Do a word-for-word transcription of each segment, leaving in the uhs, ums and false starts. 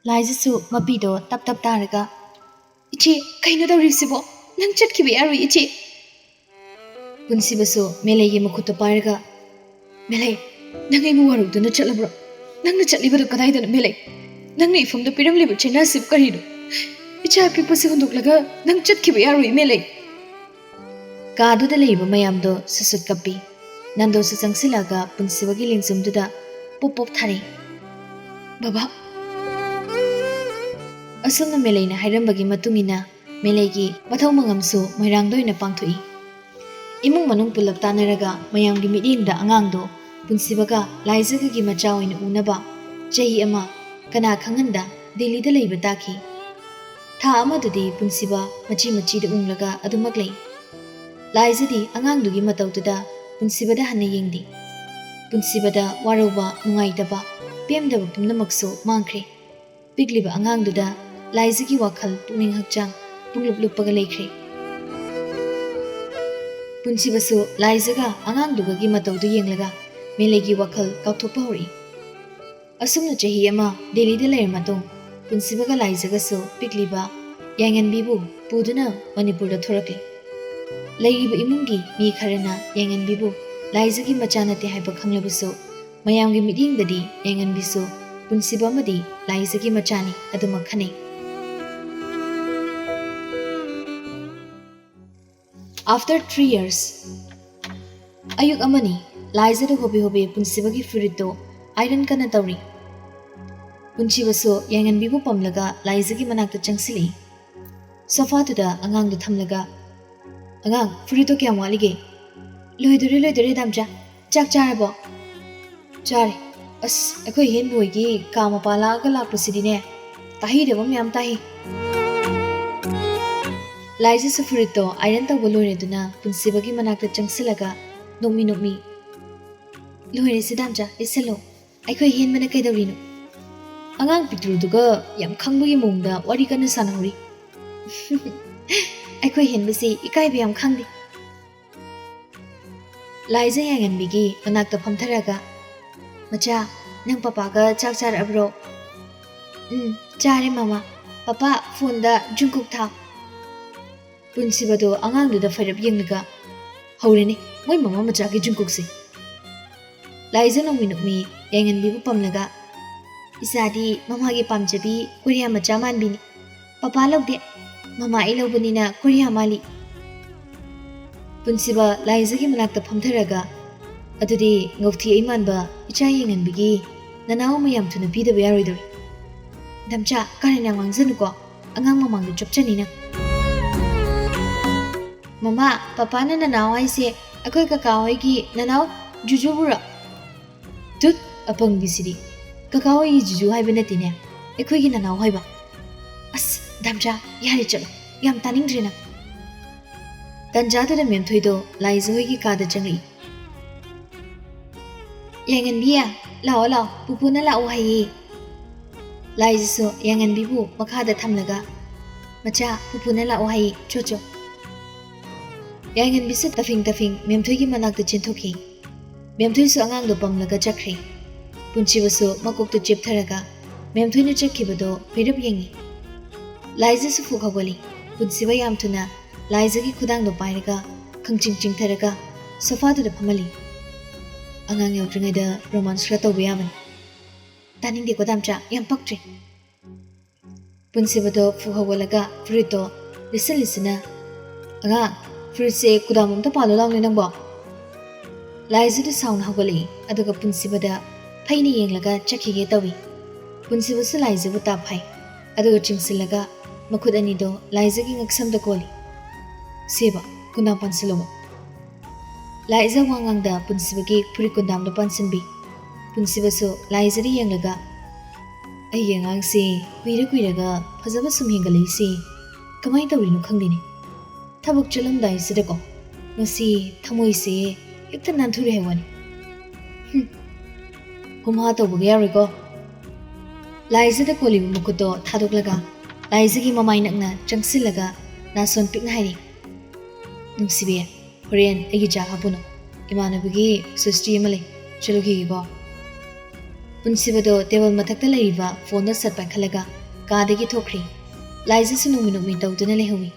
ꯂꯥꯏꯖꯁꯨ ꯃꯄꯤꯗꯣ ꯇꯞ ꯇꯞ ꯇꯥꯔꯒ, "ꯏꯆꯦ, ꯀꯩꯅꯣ ꯇꯧꯔꯤꯁꯤꯕꯣ? ꯅꯪ ꯆꯠꯈꯤꯕ ꯌꯥꯔꯣꯏ, ꯏꯆꯦ!" ꯄꯨꯟꯁꯤꯕꯁꯨ ꯃꯦꯂꯩꯒꯤ ꯃꯈꯨꯠꯇꯣ ꯄꯥꯏꯔꯒ, "ꯃꯦꯂꯩ, ꯅꯪ ꯑꯩꯕꯨ ꯋꯥꯔꯧꯗꯨꯅ ꯆꯠꯂꯕ꯭ꯔꯣ? ꯅꯪꯅ ꯆꯠꯂꯤꯕꯗꯣ ꯀꯗꯥꯏꯗꯅꯣ, ꯃꯦꯂꯩ? ꯅꯪꯅ ꯏꯐꯝꯗ ꯄꯤꯔꯝꯂꯤꯕ ꯆꯦꯅꯥꯁꯤꯕꯨ ꯀꯔꯤꯅꯣ? ꯏꯆꯥ ꯑꯄꯤꯛꯄꯁꯤ ꯍꯨꯟꯗꯣꯛꯂꯒ ꯅꯪ ꯆꯠꯈꯤꯕ ꯌꯥꯔꯣꯏ, ꯃꯦꯂꯩ!" ꯀꯥꯗꯨꯗ ꯂꯩꯔꯤꯕ ꯃꯌꯥꯝꯗꯣ ꯁꯨꯠ ꯁꯨꯠ ꯀꯞꯄꯤ꯫ ꯅꯟꯗꯣꯁꯨ ꯆꯪꯁꯤꯜꯂꯛꯑꯒ ꯄꯨꯟꯁꯤꯕꯒꯤ ꯂꯦꯡꯖꯨꯝꯗꯨꯗ ꯄꯣꯞ ꯄꯣꯞ ꯊꯥꯔꯛꯏ꯫ "ꯕꯕꯥ!" ꯑꯁꯨꯝꯅ ꯃꯦꯂꯩꯅ ꯍꯥꯏꯔꯝꯕꯒꯤ ꯃꯇꯨꯡ ꯏꯟꯅ ꯃꯦꯂꯩꯒꯤ ꯃꯊꯧ ꯃꯉꯝꯁꯨ ꯃꯣꯏꯔꯥꯡꯗ ꯑꯣꯏꯅ ꯄꯥꯡꯊꯣꯛꯏ꯫ ꯏꯃꯨꯡ ꯃꯅꯨꯡ ꯄꯨꯂꯞ ꯇꯥꯟꯅꯔꯒ ꯃꯌꯥꯝꯒꯤ ꯃꯤꯠꯌꯦꯡꯗ ꯑꯉꯥꯡꯗꯣ ꯄꯨꯟꯁꯤꯕꯒ ꯂꯥꯏꯖꯒꯒꯤ ꯃꯆꯥ ꯑꯣꯏꯅ ꯎꯅꯕ ꯆꯍꯤ ꯑꯃ ꯀꯅꯥ ꯈꯪꯍꯟꯗ ꯗꯦꯜꯂꯤꯗ ꯂꯩꯕ ꯇꯥꯈꯤ꯫ ꯊꯥ ꯑꯃꯗꯨꯗꯤ ꯄꯨꯟꯁꯤꯕ ꯃꯆꯤ ꯃꯆꯤꯗ ꯎꯪꯂꯒ ꯑꯗꯨꯃꯛ ꯂꯩ꯫ ꯂꯥꯏꯖꯗꯤ ꯑꯉꯥꯡꯗꯨꯒꯤ ꯃꯇꯧꯗꯨꯗ ꯄꯨꯟꯁꯤꯕꯗ ꯍꯟꯅ ꯌꯦꯡꯗꯦ꯫ ꯄꯨꯟꯁꯤꯕꯗ ꯋꯥꯔꯧꯕ, ꯅꯨꯡꯉꯥꯏꯇꯕ, ꯄꯦꯟꯗꯕ ꯄꯨꯝꯅꯃꯛꯁꯨ ꯃꯥꯡꯈ꯭ꯔꯦ꯫ ꯄꯤꯛꯂꯤꯕ ꯑꯉꯥꯡꯗꯨꯗ ꯂꯥꯏꯖꯒꯤ ꯋꯥꯈꯜ, ꯄꯨꯛꯅꯤꯡ ꯍꯛꯆꯥꯡ ꯄꯨꯡꯂꯨꯞ ꯂꯨꯞꯄꯒ ꯂꯩꯈ꯭ꯔꯦ꯫ ꯄꯨꯟꯁꯤꯕꯁꯨ ꯂꯥꯏꯖꯒ ꯑꯉꯥꯡꯗꯨꯒꯒꯤ ꯃꯇꯧꯗꯨ ꯌꯦꯡꯂꯒ ꯃꯦꯂꯩꯒꯤ ꯋꯥꯈꯜ ꯀꯥꯎꯊꯣꯛꯄ ꯍꯧꯔꯛꯏ꯫ ꯑꯁꯨꯝꯅ ꯆꯍꯤ ꯑꯃ ꯗꯦꯜꯂꯤꯗ ꯂꯩꯔ ꯃꯇꯨꯡ, ꯄꯨꯟꯁꯤꯕꯒ ꯂꯥꯏꯖꯒꯁꯨ ꯄꯤꯛꯂꯤꯕ ꯌꯥꯏꯉꯟꯕꯤꯕꯨ ꯄꯨꯗꯨꯅ ꯃꯅꯤꯄꯨꯔꯗ ꯊꯣꯔꯛꯂꯤ꯫ ꯂꯩꯔꯤꯕ ꯏꯃꯨꯡꯒꯤ ꯃꯤ ꯈꯔꯅ ꯌꯥꯏꯉꯟꯕꯤꯕꯨ ꯂꯥꯏꯖꯒꯤ ꯃꯆꯥ ꯅꯠꯇꯦ ꯍꯥꯏꯕ ꯈꯪꯂꯕꯁꯨ, ꯃꯌꯥꯝꯒꯤ ꯃꯤꯠꯌꯦꯡꯗꯗꯤ ꯌꯥꯏꯉꯟꯕꯤꯁꯨ ꯄꯨꯟꯁꯤꯕ ꯑꯃꯗꯤ ꯂꯥꯏꯖꯒꯤ ꯃꯆꯥꯅꯤ ꯑꯗꯨꯃꯛ ꯈꯟꯅꯩ꯫ After three years, ꯑꯌꯨꯛ ꯑꯃꯅꯤ, ꯂꯥꯏꯖꯗ ꯍꯣꯕꯦ ꯍꯣꯕꯦ ꯄꯨꯟꯁꯤꯕꯒꯤ ꯐꯨꯔꯤꯠꯇꯣ ꯑꯥꯏꯔꯟ ꯀꯟꯅ ꯇꯧꯔꯤ꯫ ꯄꯨꯟꯁꯤꯕꯁꯨ ꯌꯥꯏꯉꯟꯕꯤꯕꯨ ꯄꯝꯂꯒ ꯂꯥꯏꯖꯒꯤ ꯃꯅꯥꯛꯇ ꯆꯪꯁꯤꯜꯂꯛꯏ꯫ ꯁꯣꯐꯥꯗꯨꯗ ꯑꯉꯥꯡꯗꯨ ꯊꯝꯂꯒ, "ꯑꯉꯥꯡ, ꯐꯨꯔꯤꯠꯇꯣ ꯀꯌꯥꯝ ꯋꯥꯠꯂꯤꯒꯦ?" "ꯂꯣꯏꯗꯣꯔꯦ, ꯂꯣꯏꯗꯣꯔꯦ, ꯗꯥꯝꯆꯥ꯫ ꯆꯥꯛ ꯆꯥꯔꯕꯣ?" "ꯆꯥꯔꯦ꯫ ꯑꯁ, ꯑꯩꯈꯣꯏ ꯍꯦꯟꯕ ꯍꯣꯏꯒꯤ ꯀꯥ ꯃꯄꯥ ꯂꯥꯛꯑꯒ ꯂꯥꯛꯄꯁꯤꯗꯤꯅꯦ, ꯇꯥꯍꯩꯗꯕ ꯃꯌꯥꯝ ꯇꯥꯍꯩ꯫" ꯂꯥꯏꯖꯁꯨ ꯐꯨꯔꯤꯠꯇꯣ ꯑꯥꯏꯔꯟ ꯇꯧꯕ ꯂꯣꯏꯔꯗꯨꯅ ꯄꯨꯟꯁꯤꯕꯒꯤ ꯃꯅꯥꯛꯇ ꯆꯪꯁꯤꯜꯂꯒ ꯅꯣꯛꯃꯤ ꯅꯣꯛꯃꯤ, "ꯂꯣꯏꯔꯦꯁꯦ ꯗꯥꯝꯆꯥ, ꯂꯤꯠꯁꯜꯂꯣ꯫ ꯑꯩꯈꯣꯏ ꯍꯦꯟꯕꯅ ꯀꯩꯗꯧꯔꯤꯅꯣ?" ꯑꯉꯥꯡ ꯄꯤꯛꯇ꯭ꯔꯨꯗꯨꯒ ꯌꯥꯝ ꯈꯪꯕꯒꯤ ꯃꯑꯣꯡꯗ ꯋꯥꯔꯤ ꯀꯟꯅ ꯁꯥꯟꯅꯍꯧꯔꯤ꯫ "ꯑꯩꯈꯣꯏ ꯍꯦꯟꯕꯁꯤ ꯏꯀꯥꯏꯕ ꯌꯥꯝ ꯈꯪꯗꯦ꯫" ꯂꯥꯏꯖ ꯌꯥꯏꯉꯟꯕꯤꯒꯤ ꯃꯅꯥꯛꯇ ꯐꯝꯊꯔꯒ, "ꯃꯆꯥ, ꯅꯪ ꯄꯄꯥꯒ ꯆꯥꯛ ꯆꯥꯔꯛꯑꯕ꯭ꯔꯣ?" ꯎꯝ, ꯆꯥꯔꯦ ꯃꯃꯥ꯫ ꯄꯄꯥ, ꯐꯣꯟꯗ ꯖꯨꯡꯀꯨꯛ ꯊꯥꯎ꯫ ꯄꯨꯟꯁꯤꯕꯗꯣ ꯑꯉꯥꯡꯗꯨꯗ ꯐꯩꯔꯞ ꯌꯦꯡꯂꯒ, "ꯍꯧꯔꯦꯅꯦ ꯃꯣꯏ ꯃꯃꯥ ꯃꯆꯥꯒꯤ ꯖꯨꯡꯀꯨꯛꯁꯦ꯫" ꯂꯥꯏꯖ ꯅꯣꯡꯃꯤ ꯅꯣꯛꯃꯤ ꯌꯥꯏꯉꯟꯕꯤꯕꯨ ꯄꯝꯂꯒ, "ꯏꯆꯥꯗꯤ ꯃꯃꯥꯒꯤ ꯄꯥꯝꯖꯕꯤ ꯀꯣꯔꯤꯌꯥ ꯃꯆꯥ ꯃꯥꯟꯕꯤꯅꯤ꯫ ꯄꯄꯥ ꯂꯧꯗꯦ꯫ ꯃꯃꯥ ꯑꯩ ꯂꯧꯕꯅꯤꯅ ꯀꯣꯔꯤꯌꯥ ꯃꯥꯜꯂꯤ꯫" ꯄꯨꯟꯁꯤꯕ ꯂꯥꯏꯖꯒꯤ ꯃꯅꯥꯛꯇ ꯐꯝꯊꯔꯒ, "ꯑꯗꯨꯗꯤ ꯉꯧꯊꯤ ꯑꯩ ꯃꯥꯟꯕ ꯏꯆꯥ ꯌꯥꯏꯉꯟꯕꯤꯒꯤ ꯅꯅꯥꯎ ꯑꯃ ꯌꯥꯝ ꯊꯨꯅ ꯄꯤꯗꯕ ꯌꯥꯔꯣꯏꯗꯧꯔꯤ꯫ ꯗꯝꯆꯥ, ꯀꯥꯔꯟ ꯌꯥꯝ ꯉꯥꯡꯖꯅꯨꯀꯣ, ꯑꯉꯥꯡ ꯃꯃꯥꯡꯗ ꯆꯣꯞꯆꯅꯤ ꯅꯪ꯫" "ꯃꯃꯥ, ꯄꯄꯥꯅ ꯅꯅꯥꯎ ꯍꯥꯏꯁꯦ ꯑꯩꯈꯣꯏ ꯀꯀꯥ ꯍꯣꯏꯒꯤ ꯅꯅꯥꯎ ꯖꯨꯖꯨꯕꯨꯔꯣ?" "ꯇꯨꯠ, ꯑꯄꯪꯕꯤꯁꯤꯗꯤ꯫ ꯀꯀꯥ ꯍꯣꯏꯒꯤ ꯖꯨꯖꯨ ꯍꯥꯏꯕ ꯅꯠꯇꯦꯅꯦ, ꯑꯩꯈꯣꯏꯒꯤ ꯅꯅꯥꯎ ꯍꯥꯏꯕ꯫" "ꯑꯁ, ꯗꯝꯆꯥ, ꯌꯥꯔꯦ ꯆꯠꯂꯣ, ꯌꯥꯝ ꯇꯥꯅꯤꯡꯗ꯭ꯔꯦ ꯅꯪ꯫" ꯇꯟꯖꯥꯗꯨꯗ ꯃꯦꯝꯊꯣꯏꯗꯣ ꯂꯥꯏꯖ ꯍꯣꯏꯒꯤ ꯀꯥꯗ ꯆꯪꯂꯛꯏ꯫ "ꯌꯥꯏꯉꯟꯕꯤ, ꯂꯥꯛꯑꯣ ꯂꯥꯛꯑꯣ, ꯄꯨꯄꯨꯅ ꯂꯥꯛꯑꯣ ꯍꯥꯏꯌꯦ꯫" ꯂꯥꯏꯖꯁꯨ ꯌꯥꯏꯉꯟꯕꯤꯕꯨ ꯃꯈꯥꯗ ꯊꯝꯂꯒ, "ꯃꯆꯥ, ꯄꯨꯄꯨꯅ ꯂꯥꯛꯑꯣ ꯍꯥꯏꯌꯦ, ꯆꯣ ꯆꯣ꯫" ꯌꯥꯏꯉꯟꯕꯤꯁꯨ ꯇꯐꯤꯡ ꯇꯐꯤꯡ ꯃꯦꯝꯊꯣꯏꯒꯤ ꯃꯅꯥꯛꯇ ꯆꯦꯟꯊꯣꯛꯈꯤ꯫ ꯃꯦꯝꯊꯣꯏꯁꯨ ꯑꯉꯥꯡꯗꯣ ꯄꯝꯂꯒ ꯆꯠꯈ꯭ꯔꯦ꯫ ꯄꯨꯟꯁꯤꯕꯁꯨ ꯃꯀꯣꯛꯇꯨ ꯆꯦꯞꯊꯔꯒ ꯃꯦꯝꯊꯣꯏꯅ ꯆꯠꯈꯤꯕꯗꯣ ꯐꯩꯔꯞ ꯌꯦꯡꯉꯤ꯫ ꯂꯥꯏꯖꯁꯨ ꯐꯨꯛ ꯍꯧꯒꯠꯂꯤ꯫ ꯄꯨꯟꯁꯤꯕ ꯌꯥꯝ ꯊꯨꯅ ꯂꯥꯏꯖꯒꯤ ꯈꯨꯗꯥꯡꯗꯣ ꯄꯥꯏꯔꯒ ꯈꯪꯆꯤꯡ ꯆꯤꯡꯊꯔꯒ ꯁꯣꯐꯥꯗꯨꯗ ꯐꯝꯍꯜꯂꯤ꯫ "ꯑꯉꯥꯡ ꯌꯥꯎꯗ꯭ꯔꯤꯉꯩꯗ ꯔꯣꯃꯥꯟꯁ ꯈꯔ ꯇꯧꯕ ꯌꯥꯕꯅꯤ꯫" "ꯇꯥꯅꯤꯡꯗꯦꯀꯣ ꯗꯥꯝꯆꯥ, ꯌꯥꯝ ꯄꯛꯇ꯭ꯔꯦ꯫" ꯄꯨꯟꯁꯤꯕꯗꯣ ꯐꯨꯛ ꯍꯧꯒꯠꯂꯒ ꯐꯨꯔꯤꯠꯇꯣ ꯂꯤꯠꯁꯤꯟ ꯂꯤꯠꯁꯤꯟꯅ, "ꯑꯉꯥꯡ, ꯐꯨꯔꯤꯠꯁꯦ ꯀꯨꯗꯥꯝ ꯑꯝꯇ ꯄꯥꯜꯂꯨ ꯂꯥꯎꯅꯦ ꯅꯪꯕꯣ꯫" ꯂꯥꯏꯖꯗꯤ ꯁꯥꯎꯅ ꯍꯧꯒꯠꯂꯛꯏ, ꯑꯗꯨꯒ ꯄꯨꯟꯁꯤꯕꯗ ꯐꯩꯅ ꯌꯦꯡꯂꯒ ꯆꯠꯈꯤꯒꯦ ꯇꯧꯏ꯫ ꯄꯨꯟꯁꯤꯕꯁꯨ ꯂꯥꯏꯖꯕꯨ ꯇꯥꯞ ꯐꯥꯏ, ꯑꯗꯨꯒ ꯆꯤꯡꯁꯤꯜꯂꯒ ꯃꯈꯨꯠ ꯑꯅꯤꯗꯣ ꯂꯥꯏꯖꯒꯤ ꯉꯛꯁꯝꯗ ꯀꯣꯜꯂꯤ꯫ "ꯁꯦꯕ, ꯀꯨꯟꯗꯥꯝ ꯄꯥꯟꯁꯤꯜꯂꯣꯕ꯫" ꯂꯥꯏꯖ ꯋꯥ ꯉꯥꯡꯗ ꯄꯨꯟꯁꯤꯕꯒꯤ ꯐꯨꯔꯤꯠ ꯀꯨꯟꯗꯥꯝꯗꯣ ꯄꯥꯟꯁꯤꯟꯕꯤ꯫ ꯄꯨꯟꯁꯤꯕꯁꯨ ꯂꯥꯏꯖꯗ ꯌꯦꯡꯂꯒ, "ꯑꯩꯒꯤ ꯑꯉꯥꯡꯁꯤ ꯀꯨꯏꯔ ꯀꯨꯏꯔꯒ ꯐꯖꯕ ꯁꯨꯝ ꯍꯦꯟꯒꯠꯂꯛꯏꯁꯤ ꯀꯃꯥꯏꯅ ꯇꯧꯔꯤꯅꯣ ꯈꯪꯗꯦꯅꯦ꯫ ꯊꯕꯛ ꯆꯠꯂꯝꯗꯥꯏꯁꯤꯗꯀꯣ, ꯉꯁꯤ ꯊꯃꯣꯏꯁꯦ ꯍꯦꯛꯇ ꯅꯥꯟꯊꯨꯔꯦ ꯍꯥꯏꯕ ꯋꯥꯅꯤ꯫ ꯍꯨꯝ, ꯍꯨꯝꯍꯥ ꯇꯧꯕꯒ ꯌꯥꯔꯣꯏꯀꯣ꯫" ꯂꯥꯏꯖꯗ ꯀꯣꯜꯂꯤꯕ ꯃꯈꯨꯠꯇꯣ ꯊꯥꯗꯣꯛꯂꯒ ꯂꯥꯏꯖꯒꯤ ꯃꯃꯥꯏ ꯅꯛꯅ ꯆꯪꯁꯤꯜꯂꯒ ꯅꯥꯁꯣꯟ ꯄꯤꯛꯅ ꯍꯥꯏꯔꯤ, "ꯅꯨꯡꯁꯤꯕꯤ, ꯍꯣꯔꯦꯟ ꯑꯩꯒꯤ ꯆꯥ ꯍꯥꯞꯄꯨꯅꯨ꯫ ꯏꯃꯥꯟꯅꯕꯒꯤ ꯁꯨꯁꯇꯤ ꯑꯃ ꯂꯩ, ꯆꯠꯂꯨꯈꯤꯒꯦꯀꯣ꯫" ꯄꯨꯟꯁꯤꯕꯗꯣ ꯇꯦꯕꯜ ꯃꯊꯛꯇ ꯂꯩꯔꯤꯕ ꯐꯣꯟꯗꯣ ꯁꯠ ꯄꯥꯏꯈꯠꯂꯒ ꯀꯥꯗꯒꯤ ꯊꯣꯛꯈ꯭ꯔꯦ꯫ ꯂꯥꯏꯖꯁꯨ ꯅꯣꯛꯃꯤ ꯅꯣꯛꯃꯤ ꯇꯧꯗꯨꯅ ꯂꯩꯍꯧꯏ꯫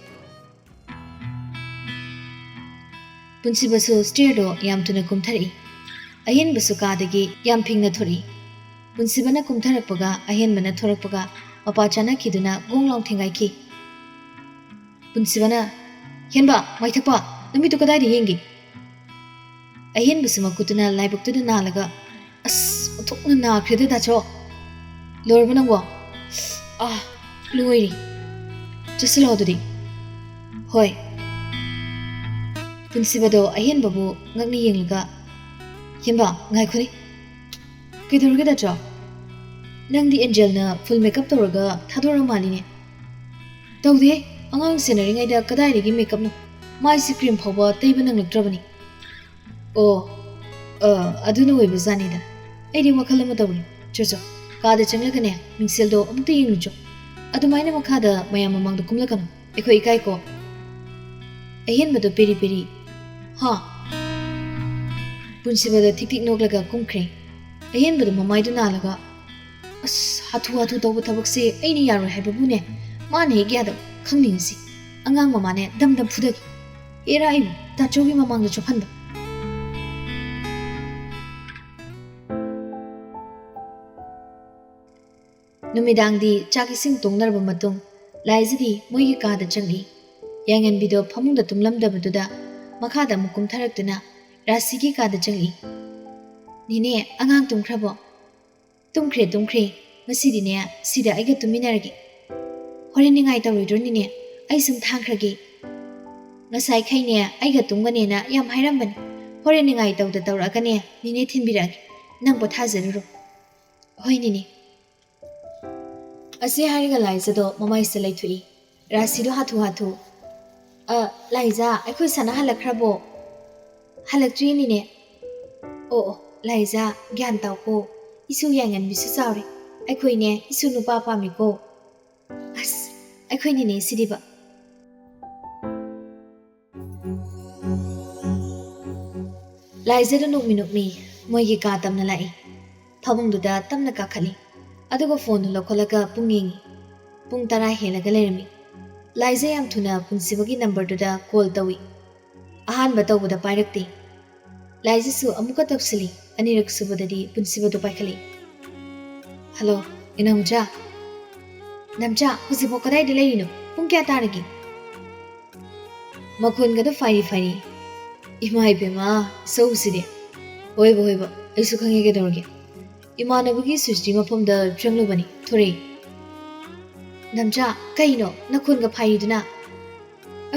ꯄꯨꯟꯁꯤꯕꯁꯨ ꯁ꯭ꯇꯤꯌꯔꯗꯣ ꯌꯥꯝ ꯊꯨꯅ ꯀꯨꯝꯊꯔꯛꯏ꯫ ꯑꯍꯦꯟꯕꯁꯨ ꯀꯥꯗꯒꯤ ꯌꯥꯝ ꯐꯤꯡꯅ ꯊꯣꯔꯛꯏ꯫ ꯄꯨꯟꯁꯤꯕꯅ ꯀꯨꯝꯊꯔꯛꯄꯒ ꯑꯍꯦꯟꯕꯅ ꯊꯣꯔꯛꯄꯒ ꯃꯄꯥ ꯆꯥꯅꯈꯤꯗꯨꯅ ꯒꯣꯡ ꯂꯥꯎ ꯊꯦꯡꯒꯥꯏꯈꯤ꯫ ꯄꯨꯟꯁꯤꯕꯅ, "ꯍꯦꯟꯕ, ꯃꯥꯏꯊꯛꯄ, ꯅꯨꯃꯤꯠꯇꯨ ꯀꯗꯥꯏꯗ ꯌꯦꯡꯒꯦ?" ꯑꯍꯦꯟꯕꯁꯨ ꯃꯈꯨꯠꯇꯨꯅ ꯂꯥꯏꯕꯛꯇꯨꯗ ꯅꯥꯜꯂꯒ, "ꯑꯁ, ꯑꯣꯟꯊꯣꯛꯅ ꯅꯥꯈ꯭ꯔꯦꯗ, ꯗꯥꯆꯣ꯫ ꯂꯣꯏꯔꯕ ꯅꯪꯕꯣ?" "ꯑꯥ, ꯂꯣꯏꯔꯦ꯫ ꯆꯠꯁꯤꯜꯂꯣ ꯑꯗꯨꯗꯤ꯫" "ꯍꯣꯏ꯫" ꯄꯨꯟꯁꯤꯕꯗꯣ ꯑꯍꯦꯟꯕꯕꯨ ꯉꯛꯅ ꯌꯦꯡꯂꯒ, "ꯍꯦꯟꯕ, ꯉꯥꯏꯈꯣꯅꯦ꯫ ꯀꯩꯗꯧꯔꯒꯦ, ꯗꯥꯆꯣ? ꯅꯪꯗꯤ ꯑꯦꯟꯖꯦꯜꯅ ꯐꯨꯜ ꯃꯦꯀꯞ ꯇꯧꯔꯒ ꯊꯥꯗꯣꯔꯛꯑ ꯃꯥꯜꯂꯤꯅꯦ?" "ꯇꯧꯗꯦ꯫ ꯑꯉꯥꯡ ꯁꯦꯟꯅꯔꯤꯉꯩꯗ ꯀꯗꯥꯏꯗꯒꯤ ꯃꯦꯀꯞꯅꯣ? ꯃꯥꯏꯁꯤ ꯀ꯭ꯔꯤꯝ ꯐꯥꯎꯕ ꯇꯩꯕ ꯅꯪꯂꯛꯇ꯭ꯔꯕꯅꯤ꯫" "ꯑꯣ, ꯑ, ꯑꯗꯨꯅ ꯑꯣꯏꯕꯖꯥꯠꯅꯤꯗ꯫ ꯑꯩꯗꯤ ꯋꯥꯈꯜ ꯑꯃ ꯇꯧꯔꯤ꯫ ꯆꯣ, ꯆꯣ, ꯀꯥꯗ ꯆꯪꯂꯒꯅꯦ, ꯃꯤꯡꯁꯦꯜꯗꯣ ꯑꯃꯨꯛꯇ ꯌꯦꯡꯂꯨꯆꯣ꯫ ꯑꯗꯨꯃꯥꯏꯅ ꯃꯈꯥꯗ ꯃꯌꯥꯝ ꯃꯃꯥꯡꯗ ꯀꯨꯝꯂꯛꯀꯅꯨ꯫ ꯑꯩꯈꯣꯏ ꯏꯀꯥꯏꯀꯣ꯫" ꯑꯍꯦꯟꯕꯗꯣ ꯄꯦꯔꯤ ꯄꯦꯔꯤ꯫ "ꯍꯥ?" ꯄꯨꯟꯁꯤꯕꯗꯣ ꯊꯤꯛ ꯊꯤꯛ ꯅꯣꯛꯂꯒ ꯀꯨꯝꯈ꯭ꯔꯦ꯫ ꯑꯍꯦꯟꯕꯗꯣ ꯃꯃꯥꯏꯗꯨ ꯅꯥꯜꯂꯒ, "ꯑꯁ, ꯍꯥꯊꯨ ꯍꯥꯊꯨ ꯇꯧꯕ ꯊꯕꯛꯁꯦ ꯑꯩꯅ ꯌꯥꯔꯣꯏ ꯍꯥꯏꯕꯕꯨꯅꯦ, ꯃꯥꯅ ꯍꯦꯛ ꯌꯥꯗꯕ꯫ ꯈꯪꯅꯤꯡꯉꯤꯁꯤ꯫ ꯑꯉꯥꯡ ꯃꯃꯥꯅꯦ ꯗꯝ ꯗꯝ ꯐꯨꯗꯒꯦ꯫ ꯑꯦꯔꯥ ꯑꯩꯕꯨ ꯇꯥꯆꯧꯒꯤ ꯃꯃꯥꯡꯗ ꯆꯣꯞꯍꯟꯕ꯫" ꯅꯨꯃꯤꯗꯥꯡꯗꯤ ꯆꯥꯛ ꯏꯁꯤꯡ ꯇꯣꯡꯅꯔꯕ ꯃꯇꯨꯡ, ꯂꯥꯏꯖꯗꯤ ꯃꯣꯏꯒꯤ ꯀꯥꯗ ꯆꯪꯂꯛꯏ꯫ ꯌꯥꯏꯉꯟꯕꯤꯗꯣ ꯐꯃꯨꯡꯗ ꯇꯨꯝꯂꯝꯗꯕꯗꯨꯗ ꯃꯈꯥꯗ ꯑꯃꯨꯛ ꯀꯨꯝꯊꯔꯛꯇꯨꯅ ꯔꯥꯁꯤꯒꯤ ꯀꯥꯗ ꯆꯪꯂꯛꯏ꯫ "ꯅꯦꯅꯦ, ꯑꯉꯥꯡ ꯇꯨꯝꯈ꯭ꯔꯕꯣ?" "ꯇꯨꯝꯈ꯭ꯔꯦ, ꯇꯨꯝꯈ꯭ꯔꯦ꯫ ꯉꯁꯤꯗꯤꯅꯦ, ꯁꯤꯗ ꯑꯩꯒ ꯇꯨꯝꯃꯤꯟꯅꯔꯒꯦ꯫ ꯍꯣꯔꯦꯟ ꯅꯤꯡꯉꯥꯏ ꯇꯧꯔꯣꯏꯗ꯭ꯔꯣ, ꯅꯦꯅꯦ? ꯑꯩ ꯁꯨꯝ ꯊꯥꯡꯈ꯭ꯔꯒꯦ꯫" "ꯉꯁꯥꯏꯈꯩꯅꯦ, ꯑꯩꯒ ꯇꯨꯝꯒꯅꯦꯅ ꯌꯥꯝ ꯍꯥꯏꯔꯝꯕꯅꯤ꯫ ꯍꯣꯔꯦꯟ ꯅꯤꯡꯉꯥꯏ ꯇꯧꯗ ꯇꯧꯔꯛꯑꯒꯅꯦ, ꯅꯦꯅꯦ ꯊꯤꯟꯕꯤꯔꯛꯑꯒꯦ꯫ ꯅꯪ ꯄꯣꯊꯥꯖꯔꯨꯔꯣ꯫" "ꯍꯣꯏ, ꯅꯦꯅꯦ꯫" ꯑꯁꯤ ꯍꯥꯏꯔꯒ ꯂꯥꯏꯖꯗꯣ ꯃꯃꯥꯏꯁꯦ ꯂꯩꯊꯣꯛꯏ꯫ ꯔꯥꯁꯤꯗꯣ ꯍꯥꯊꯨ ꯍꯥꯊꯨ, "ꯑ, ꯂꯥꯏꯖ, ꯑꯩꯈꯣꯏ ꯁꯥꯟꯅ ꯍꯜꯂꯛꯈ꯭ꯔꯕꯣ?" "ꯍꯜꯂꯛꯇ꯭ꯔꯤꯅꯤꯅꯦ꯫" "ꯑꯣ, ꯑꯣ, ꯂꯥꯏꯖ, ꯒ꯭ꯌꯥꯟ ꯇꯥꯎꯀꯣ꯫ ꯏꯁꯨ ꯌꯥꯏꯉꯟꯕꯤꯁꯨ ꯆꯥꯎꯔꯦ꯫ ꯑꯩꯈꯣꯏꯅꯦ, ꯏꯁꯨ ꯅꯨꯄꯥ ꯄꯥꯝꯃꯤꯀꯣ꯫" "ꯑꯁ, ꯑꯩꯈꯣꯏꯅꯤꯅꯦ ꯁꯤꯗꯤꯕ꯫" ꯂꯥꯏꯖꯗꯣ ꯅꯣꯛꯃꯤ ꯅꯣꯛꯃꯤ ꯃꯣꯏꯒꯤ ꯀꯥ ꯇꯝꯅ ꯂꯥꯛꯏ꯫ ꯐꯃꯨꯡꯗꯨꯗ ꯇꯞꯅ ꯀꯥꯈꯠꯂꯤ꯫ ꯑꯗꯨꯒ ꯐꯣꯟꯗꯨ ꯂꯧꯈꯠꯂꯒ ꯄꯨꯡ ꯌꯦꯡꯉꯤ꯫ ꯄꯨꯡ ꯇꯔꯥ ꯍꯦꯜꯂꯒ ꯂꯩꯔꯝꯃꯤ꯫ ꯂꯥꯏꯖ ꯌꯥꯝ ꯊꯨꯅ ꯄꯨꯟꯁꯤꯕꯒꯤ ꯅꯝꯕꯔꯗꯨꯗ ꯀꯣꯜ ꯇꯧꯏ꯫ ꯑꯍꯥꯟꯕ ꯇꯧꯕꯗ ꯄꯥꯏꯔꯛꯇꯦ꯫ ꯂꯥꯏꯖꯁꯨ ꯑꯃꯨꯛꯀ ꯇꯧꯁꯤꯜꯂꯤ꯫ ꯑꯅꯤꯔꯛ ꯁꯨꯕꯗꯗꯤ ꯄꯨꯟꯁꯤꯕꯗꯨ ꯄꯥꯏꯈꯠꯂꯤ꯫ "ꯍꯜꯂꯣ, ꯏꯅꯥꯎꯆꯥ꯫ ꯅꯝꯆꯥ, ꯍꯧꯖꯤꯛꯐꯥꯎ ꯀꯗꯥꯏꯗ ꯂꯩꯔꯤꯅꯣ? ꯄꯨꯡ ꯀꯌꯥ ꯇꯥꯔꯒꯦ?" ꯃꯈꯣꯟꯒꯗꯣ ꯐꯥꯏꯔꯤ ꯐꯥꯏꯔꯤ꯫ "ꯏꯃꯥ ꯏꯕꯦꯝꯃ, ꯏꯁꯧꯁꯤꯗꯤ꯫ ꯍꯣꯏꯕ, ꯍꯣꯏꯕ, ꯑꯩꯁꯨ ꯈꯪꯉꯦ ꯀꯩꯗꯧꯔꯒꯦ꯫ ꯏꯃꯥꯟꯅꯕꯒꯤ ꯁ꯭ꯋꯤꯁꯇꯤ ꯃꯐꯝꯗ ꯆꯪꯂꯨꯕꯅꯤ, ꯊꯣꯔꯛꯏ꯫" "ꯅꯝꯆꯥ, ꯀꯩꯅꯣ ꯅꯈꯣꯟꯒ ꯐꯥꯏꯔꯤꯗꯨꯅ?"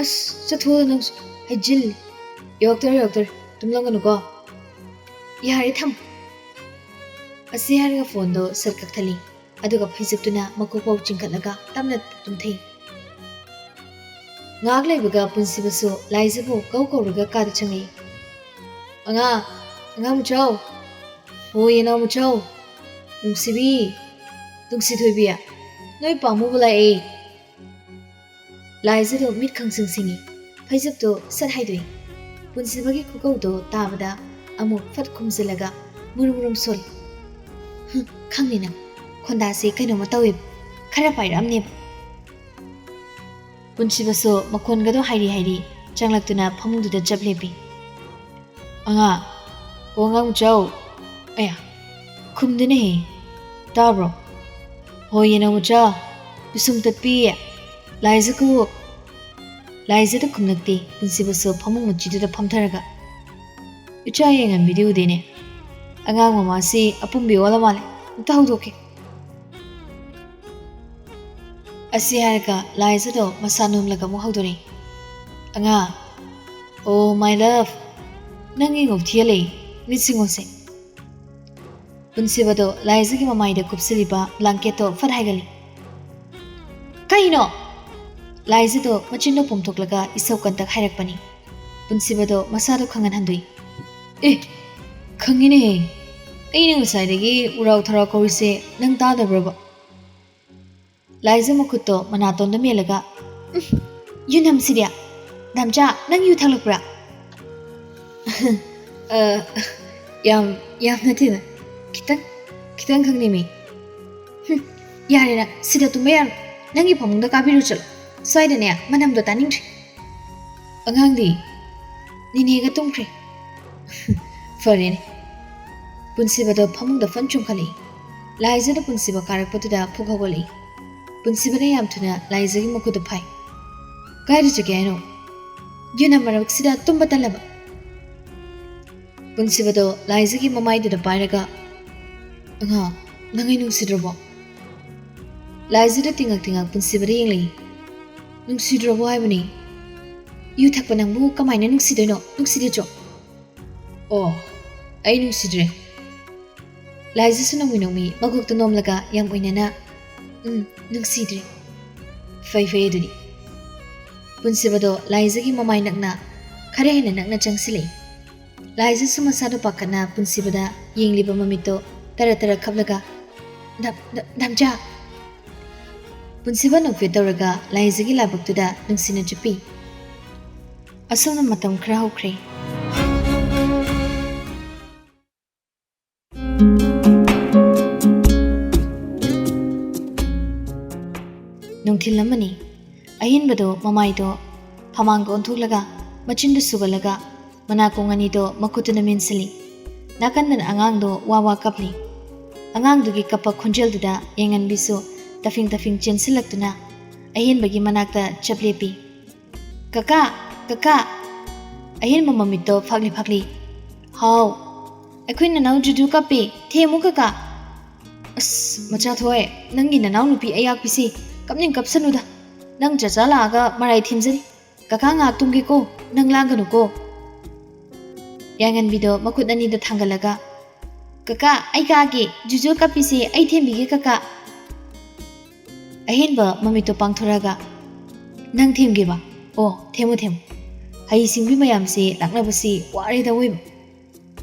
"ꯑꯁ, ꯆꯠꯊꯣꯛꯑꯣ ꯅꯪꯁꯨ, ꯍꯥꯏꯖꯤꯜꯂꯤ꯫ ꯌꯧꯔꯛꯇꯣꯔꯦ, ꯌꯧꯔꯛꯇꯣꯔꯦ, ꯇꯨꯝꯂꯝꯒꯅꯨꯀꯣ꯫ ꯌꯥꯔꯦ, ꯊꯝꯃꯣ꯫" ꯑꯁꯤ ꯍꯥꯏꯔꯒ ꯐꯣꯟꯗꯣ ꯁꯠ ꯀꯛꯊꯠꯂꯤ꯫ ꯑꯗꯨꯒ ꯐꯩꯖꯨꯞꯇꯨꯅ ꯃꯀꯣꯛꯐꯥꯎ ꯆꯤꯡꯈꯠꯂꯒ ꯇꯞꯅ ꯇꯨꯝꯊꯩ꯫ ꯉꯥꯏꯍꯥꯛ ꯂꯩꯕꯒ ꯄꯨꯟꯁꯤꯕꯁꯨ ꯂꯥꯏꯖꯕꯨ ꯀꯧ ꯀꯧꯔꯒ ꯀꯥꯗ ꯆꯪꯉꯛꯏ꯫ "ꯑꯉꯥꯡ, ꯑꯉꯥꯡ ꯃꯆꯥꯎ꯫ ꯍꯣꯏ, ꯌꯦꯅꯥꯎ ꯃꯆꯥꯎ꯫ ꯅꯨꯡꯁꯤꯕꯤ, ꯅꯨꯡꯁꯤꯊꯣꯏꯕꯤ, ꯅꯣꯏ ꯄꯥꯝꯃꯨꯕ ꯂꯥꯛꯑꯦ꯫" ꯂꯥꯏꯖꯗꯣ ꯃꯤꯠ ꯈꯪꯁꯤꯡ ꯁꯤꯡꯉꯤ꯫ ꯐꯩꯖꯨꯞꯇꯣ ꯁꯠ ꯍꯥꯏꯗꯣꯛꯏ꯫ ꯄꯨꯟꯁꯤꯕꯒꯤ ꯈꯨꯀꯧꯗꯣ ꯇꯥꯕꯗ ꯑꯃꯨꯛ ꯐꯠ ꯈꯨꯝꯖꯤꯜꯂꯒ ꯃꯨꯔꯨꯝ ꯃꯨꯔꯨꯝ ꯁꯣꯜꯂꯤ꯫ "ꯍꯨꯝ, ꯈꯪꯅꯤ ꯅꯪ꯫ ꯈꯣꯟꯗꯥꯁꯦ ꯀꯩꯅꯣꯝꯃ ꯇꯧꯋꯦꯕ꯫ ꯈꯔ ꯄꯥꯏꯔꯛꯑꯝꯅꯦꯕ꯫" ꯄꯨꯟꯁꯤꯕꯁꯨ ꯃꯈꯣꯟꯒꯗꯣ ꯍꯥꯏꯔꯤ ꯍꯥꯏꯔꯤ ꯆꯪꯂꯛꯇꯨꯅ ꯐꯃꯨꯡꯗꯨꯗ ꯆꯞ ꯂꯦꯞꯄꯤ꯫ "ꯑꯉꯥꯡ, ꯑꯣ ꯑꯉꯥꯡ ꯃꯆꯥꯎ꯫ ꯑꯌꯥ, ꯈꯨꯝꯗꯦꯅꯦꯍꯦ꯫ ꯇꯥꯕ꯭ꯔꯣ? ꯍꯣꯏ, ꯌꯦꯅꯥꯎ ꯃꯆꯥ, ꯄꯤꯁꯨꯝ ꯇꯠꯄꯤ꯫ ꯂꯥꯏꯖ ꯀꯧ꯫" ꯂꯥꯏꯖꯗ ꯈꯨꯝꯂꯛꯇꯦ꯫ ꯄꯨꯟꯁꯤꯕꯁꯨ ꯐꯃꯨꯡ ꯃꯆꯤꯗꯨꯗ ꯐꯝꯊꯔꯒ, "ꯏꯆꯥ ꯌꯦꯡꯉꯝꯕꯤꯗꯤ ꯎꯗꯦꯅꯦ꯫ ꯑꯉꯥꯡ ꯃꯃꯥꯁꯤ ꯑꯄꯨꯝꯕꯤ ꯑꯣꯜꯂ ꯃꯥꯜꯂꯦ꯫ ꯑꯝꯇ ꯍꯧꯗꯣꯛꯀꯦ꯫" ꯑꯁꯤ ꯍꯥꯏꯔꯒ ꯂꯥꯏꯖꯗꯣ ꯃꯁꯥ ꯅꯣꯝꯂꯒ ꯑꯃꯨꯛ ꯍꯧꯗꯣꯔꯛꯏ꯫ "ꯑꯉꯥꯡ, ꯑꯣ my love, ꯅꯪ ꯌꯦꯡꯉꯧ ꯊꯤꯍꯜꯂꯛꯏ, ꯃꯤꯠ ꯁꯤꯡꯉꯣꯁꯦ꯫" ꯄꯨꯟꯁꯤꯕꯗꯣ ꯂꯥꯏꯖꯒꯤ ꯃꯃꯥꯏꯗ ꯀꯨꯞꯁꯤꯜꯂꯤꯕ ꯕ꯭ꯂꯥꯡꯀꯦꯠꯇꯣ ꯐꯠ ꯍꯥꯏꯒꯠꯂꯤ꯫ "ꯀꯩꯅꯣ?" ꯂꯥꯏꯖꯗꯣ ꯃꯆꯤꯟꯗꯣ ꯄꯣꯝꯊꯣꯛꯂꯒ ꯏꯁꯧ ꯀꯟꯇꯛ ꯍꯥꯏꯔꯛꯄꯅꯤ꯫ ꯄꯨꯟꯁꯤꯕꯗꯣ ꯃꯁꯥꯗꯣ ꯈꯪꯍꯟ ꯍꯟꯗꯣꯛꯏ꯫ "ꯑꯦ, ꯈꯪꯉꯤꯅꯦꯍꯦ꯫ ꯑꯩꯅ ꯉꯁꯥꯏꯗꯒꯤ ꯎꯔꯥꯎ ꯊꯔꯥꯎ ꯀꯧꯔꯤꯁꯦ ꯅꯪ ꯇꯥꯗꯕ꯭ꯔꯕ?" ꯂꯥꯏꯖ ꯃꯈꯨꯠꯇꯣ ꯃꯅꯥꯇꯣꯟꯗ ꯃꯦꯜꯂꯒ, "ꯎꯝ, ꯌꯨꯅꯝꯁꯤꯗꯤ꯫ ꯗꯥꯝꯆꯥ, ꯅꯪ ꯌꯨ ꯊꯛꯂꯛꯄ꯭ꯔꯥ?" "ꯑ, ꯌꯥꯝ, ꯌꯥꯝ ꯅꯠꯇꯦꯗ, ꯈꯤꯇꯪ꯫" ꯈꯤꯇꯪ ꯈꯛꯅꯦꯃꯤ꯫ "ꯍꯨꯝ, ꯌꯥꯔꯦ ꯅꯪ, ꯁꯤꯗ ꯇꯨꯝꯕ ꯌꯥꯔꯣꯏ꯫ ꯅꯪꯒꯤ ꯐꯃꯨꯡꯗ ꯀꯥꯕꯤꯔꯨ ꯆꯠꯂꯣ꯫ ꯁ꯭ꯋꯥꯏꯗꯅꯦ, ꯃꯅꯝꯗꯣ ꯇꯥꯅꯤꯡꯗ꯭ꯔꯦ꯫ ꯑꯉꯥꯡꯗꯤ?" "ꯅꯤꯅꯦꯒ ꯇꯨꯝꯈ꯭ꯔꯦ꯫" "ꯐꯔꯦꯅꯦ꯫" ꯄꯨꯟꯁꯤꯕꯗꯣ ꯐꯃꯨꯡꯗ ꯐꯟ ꯆꯣꯡꯈꯠꯂꯛꯏ꯫ ꯂꯥꯏꯖꯗ ꯄꯨꯟꯁꯤꯕ ꯀꯥꯔꯛꯄꯗꯨꯗ ꯐꯨꯛ ꯍꯧꯒꯠꯂꯛꯏ꯫ ꯄꯨꯟꯁꯤꯕꯅ ꯌꯥꯝ ꯊꯨꯅ ꯂꯥꯏꯖꯒꯤ ꯃꯈꯨꯠꯇ ꯐꯥꯏ꯫ "ꯀꯥꯏꯗ ꯆꯠꯀꯦ ꯍꯥꯏꯅꯣ? ꯌꯨꯝꯅ ꯃꯔꯛꯁꯤꯗ ꯇꯨꯝꯕ ꯇꯜꯂꯕ?" ꯄꯨꯟꯁꯤꯕꯗꯣ ꯂꯥꯏꯖꯒꯤ ꯃꯃꯥꯏꯗꯨꯗ ꯄꯥꯏꯔꯒ, "ꯑꯉꯥꯡ, ꯅꯪ ꯑꯩ ꯅꯨꯡꯁꯤꯗ꯭ꯔꯕꯣ?" ꯂꯥꯏꯖꯗ ꯇꯤꯡꯉꯛ ꯇꯤꯡꯉꯛ ꯄꯨꯟꯁꯤꯕꯗ ꯌꯦꯡꯂꯛꯏ꯫ "ꯅꯨꯡꯁꯤꯗ꯭ꯔꯕꯣ ꯍꯥꯏꯕꯅꯤ? ꯌꯨ ꯊꯛꯄ ꯅꯪꯕꯨ ꯀꯃꯥꯏꯅ ꯅꯨꯡꯁꯤꯗꯣꯏꯅꯣ? ꯅꯨꯡꯁꯤꯗ꯭ꯔꯣ?" "ꯑꯣ, ꯑꯩ ꯅꯨꯡꯁꯤꯗ꯭ꯔꯦ꯫" ꯂꯥꯏꯖꯁꯨ ꯅꯣꯡꯃꯤ ꯅꯣꯡꯃꯤ ꯃꯀꯣꯛꯇ ꯅꯣꯝꯂꯒ ꯌꯥꯝ ꯑꯣꯏꯅꯅ, "ꯎꯝ, ꯅꯨꯡꯁꯤꯗ꯭ꯔꯦ꯫" "ꯐꯩ, ꯐꯩ ꯑꯗꯨꯗꯤ꯫" ꯄꯨꯟꯁꯤꯕꯗꯣ ꯂꯥꯏꯖꯒꯤ ꯃꯃꯥꯏ ꯅꯛꯅ, ꯈꯔ ꯍꯦꯟꯅ ꯅꯛꯅ ꯆꯪꯁꯤꯜꯂꯛꯏ꯫ ꯂꯥꯏꯖꯁꯨ ꯃꯁꯥꯗꯣ ꯄꯥꯈꯠꯅ ꯄꯨꯟꯁꯤꯕꯗ ꯌꯦꯡꯂꯤꯕ ꯃꯃꯤꯠꯇꯣ ꯇꯔ ꯇꯔ ꯈꯞꯂꯒ, "ꯗꯝ-, ꯗꯝ-, ꯗꯝꯆꯥ!" ꯄꯨꯟꯁꯤꯕ ꯅꯣꯛꯐꯦꯠ ꯇꯧꯔꯒ ꯂꯥꯏꯖꯒꯤ ꯂꯥꯏꯕꯛꯇꯨꯗ ꯅꯨꯡꯁꯤꯅ ꯆꯨꯞꯄꯤ꯫ ꯑꯁꯨꯝꯅ ꯃꯇꯝ ꯈꯔ ꯍꯧꯈ꯭ꯔꯦ꯫ ꯅꯨꯡꯊꯤꯜ ꯑꯃꯅꯤ꯫ ꯑꯍꯦꯟꯕꯗꯣ ꯃꯃꯥꯏꯗꯣ ꯐꯃꯥꯡꯒ ꯑꯣꯟꯊꯣꯛꯂꯒ, ꯃꯆꯤꯟꯗꯨ ꯁꯨꯒꯠꯂꯒ, ꯃꯅꯥꯀꯣꯡ ꯑꯅꯤꯗꯣ ꯃꯈꯨꯠꯇꯨꯅ ꯃꯦꯟꯁꯤꯜꯂꯤ꯫ ꯅꯥꯀꯟꯗꯅ ꯑꯉꯥꯡꯗꯣ ꯋꯥ ꯋꯥ ꯀꯞꯂꯤ꯫ ꯑꯉꯥꯡꯗꯨꯒꯤ ꯀꯞꯄ ꯈꯣꯟꯖꯦꯜꯗꯨꯗ ꯌꯥꯏꯉꯟꯕꯤꯁꯨ ꯇꯐꯤꯡ ꯇꯐꯤꯡ ꯆꯦꯟꯁꯤꯜꯂꯛꯇꯨꯅ ꯑꯍꯦꯟꯕꯒꯤ ꯃꯅꯥꯛꯇ ꯆꯞ ꯂꯦꯞꯄꯤ꯫ "ꯀꯀꯥ! ꯀꯀꯥ!" ꯑꯍꯦꯟꯕ ꯃꯃꯤꯠꯇꯣ ꯐꯥꯛꯂꯤ ꯐꯥꯛꯂꯤ꯫ "ꯍꯥꯎ?" "ꯑꯩꯈꯣꯏ ꯅꯅꯥꯎ ꯖꯨꯖꯨ ꯀꯞꯄꯦ, ꯊꯦꯝꯃꯨ ꯀꯀꯥ!" "ꯑꯁ, ꯃꯆꯥ ꯊꯣꯏ, ꯅꯪꯒꯤ ꯅꯅꯥꯎ ꯅꯨꯄꯤ ꯑꯌꯥꯛꯄꯤꯁꯤ ꯀꯞꯅꯤꯡ ꯀꯞꯁꯅꯨꯗ꯫ ꯅꯪ ꯆꯆꯥ ꯂꯥꯛꯑꯒ ꯃꯔꯥꯏ ꯊꯦꯝꯖꯅꯤ꯫ ꯀꯀꯥ ꯉꯥꯏꯍꯥꯛ ꯇꯨꯝꯒꯦꯀꯣ, ꯅꯪ ꯂꯥꯡꯒꯅꯨꯀꯣ꯫" ꯌꯥꯏꯉꯟꯕꯤꯗꯣ ꯃꯈꯨꯠ ꯑꯅꯤꯗꯣ ꯊꯥꯡꯒꯠꯂꯒ, "ꯀꯀꯥ, ꯑꯩ ꯀꯥꯒꯦ, ꯖꯨꯖꯨ ꯀꯞꯄꯤꯁꯦ ꯑꯩ ꯊꯦꯝꯕꯤꯒꯦ ꯀꯀꯥ꯫" ꯑꯍꯦꯟꯕ ꯃꯃꯤꯠꯇꯣ ꯄꯥꯡꯊꯣꯔꯛꯑꯒ, "ꯅꯪ ꯊꯦꯝꯒꯦꯕ? ꯑꯣ, ꯊꯦꯝꯃꯨ, ꯊꯦꯝꯃꯨ꯫ ꯍꯩ ꯁꯤꯡꯕꯤ ꯃꯌꯥꯝꯁꯦ ꯂꯥꯛꯅꯕꯁꯤ ꯋꯥꯔꯦꯗ ꯑꯋꯣꯏꯕ꯫"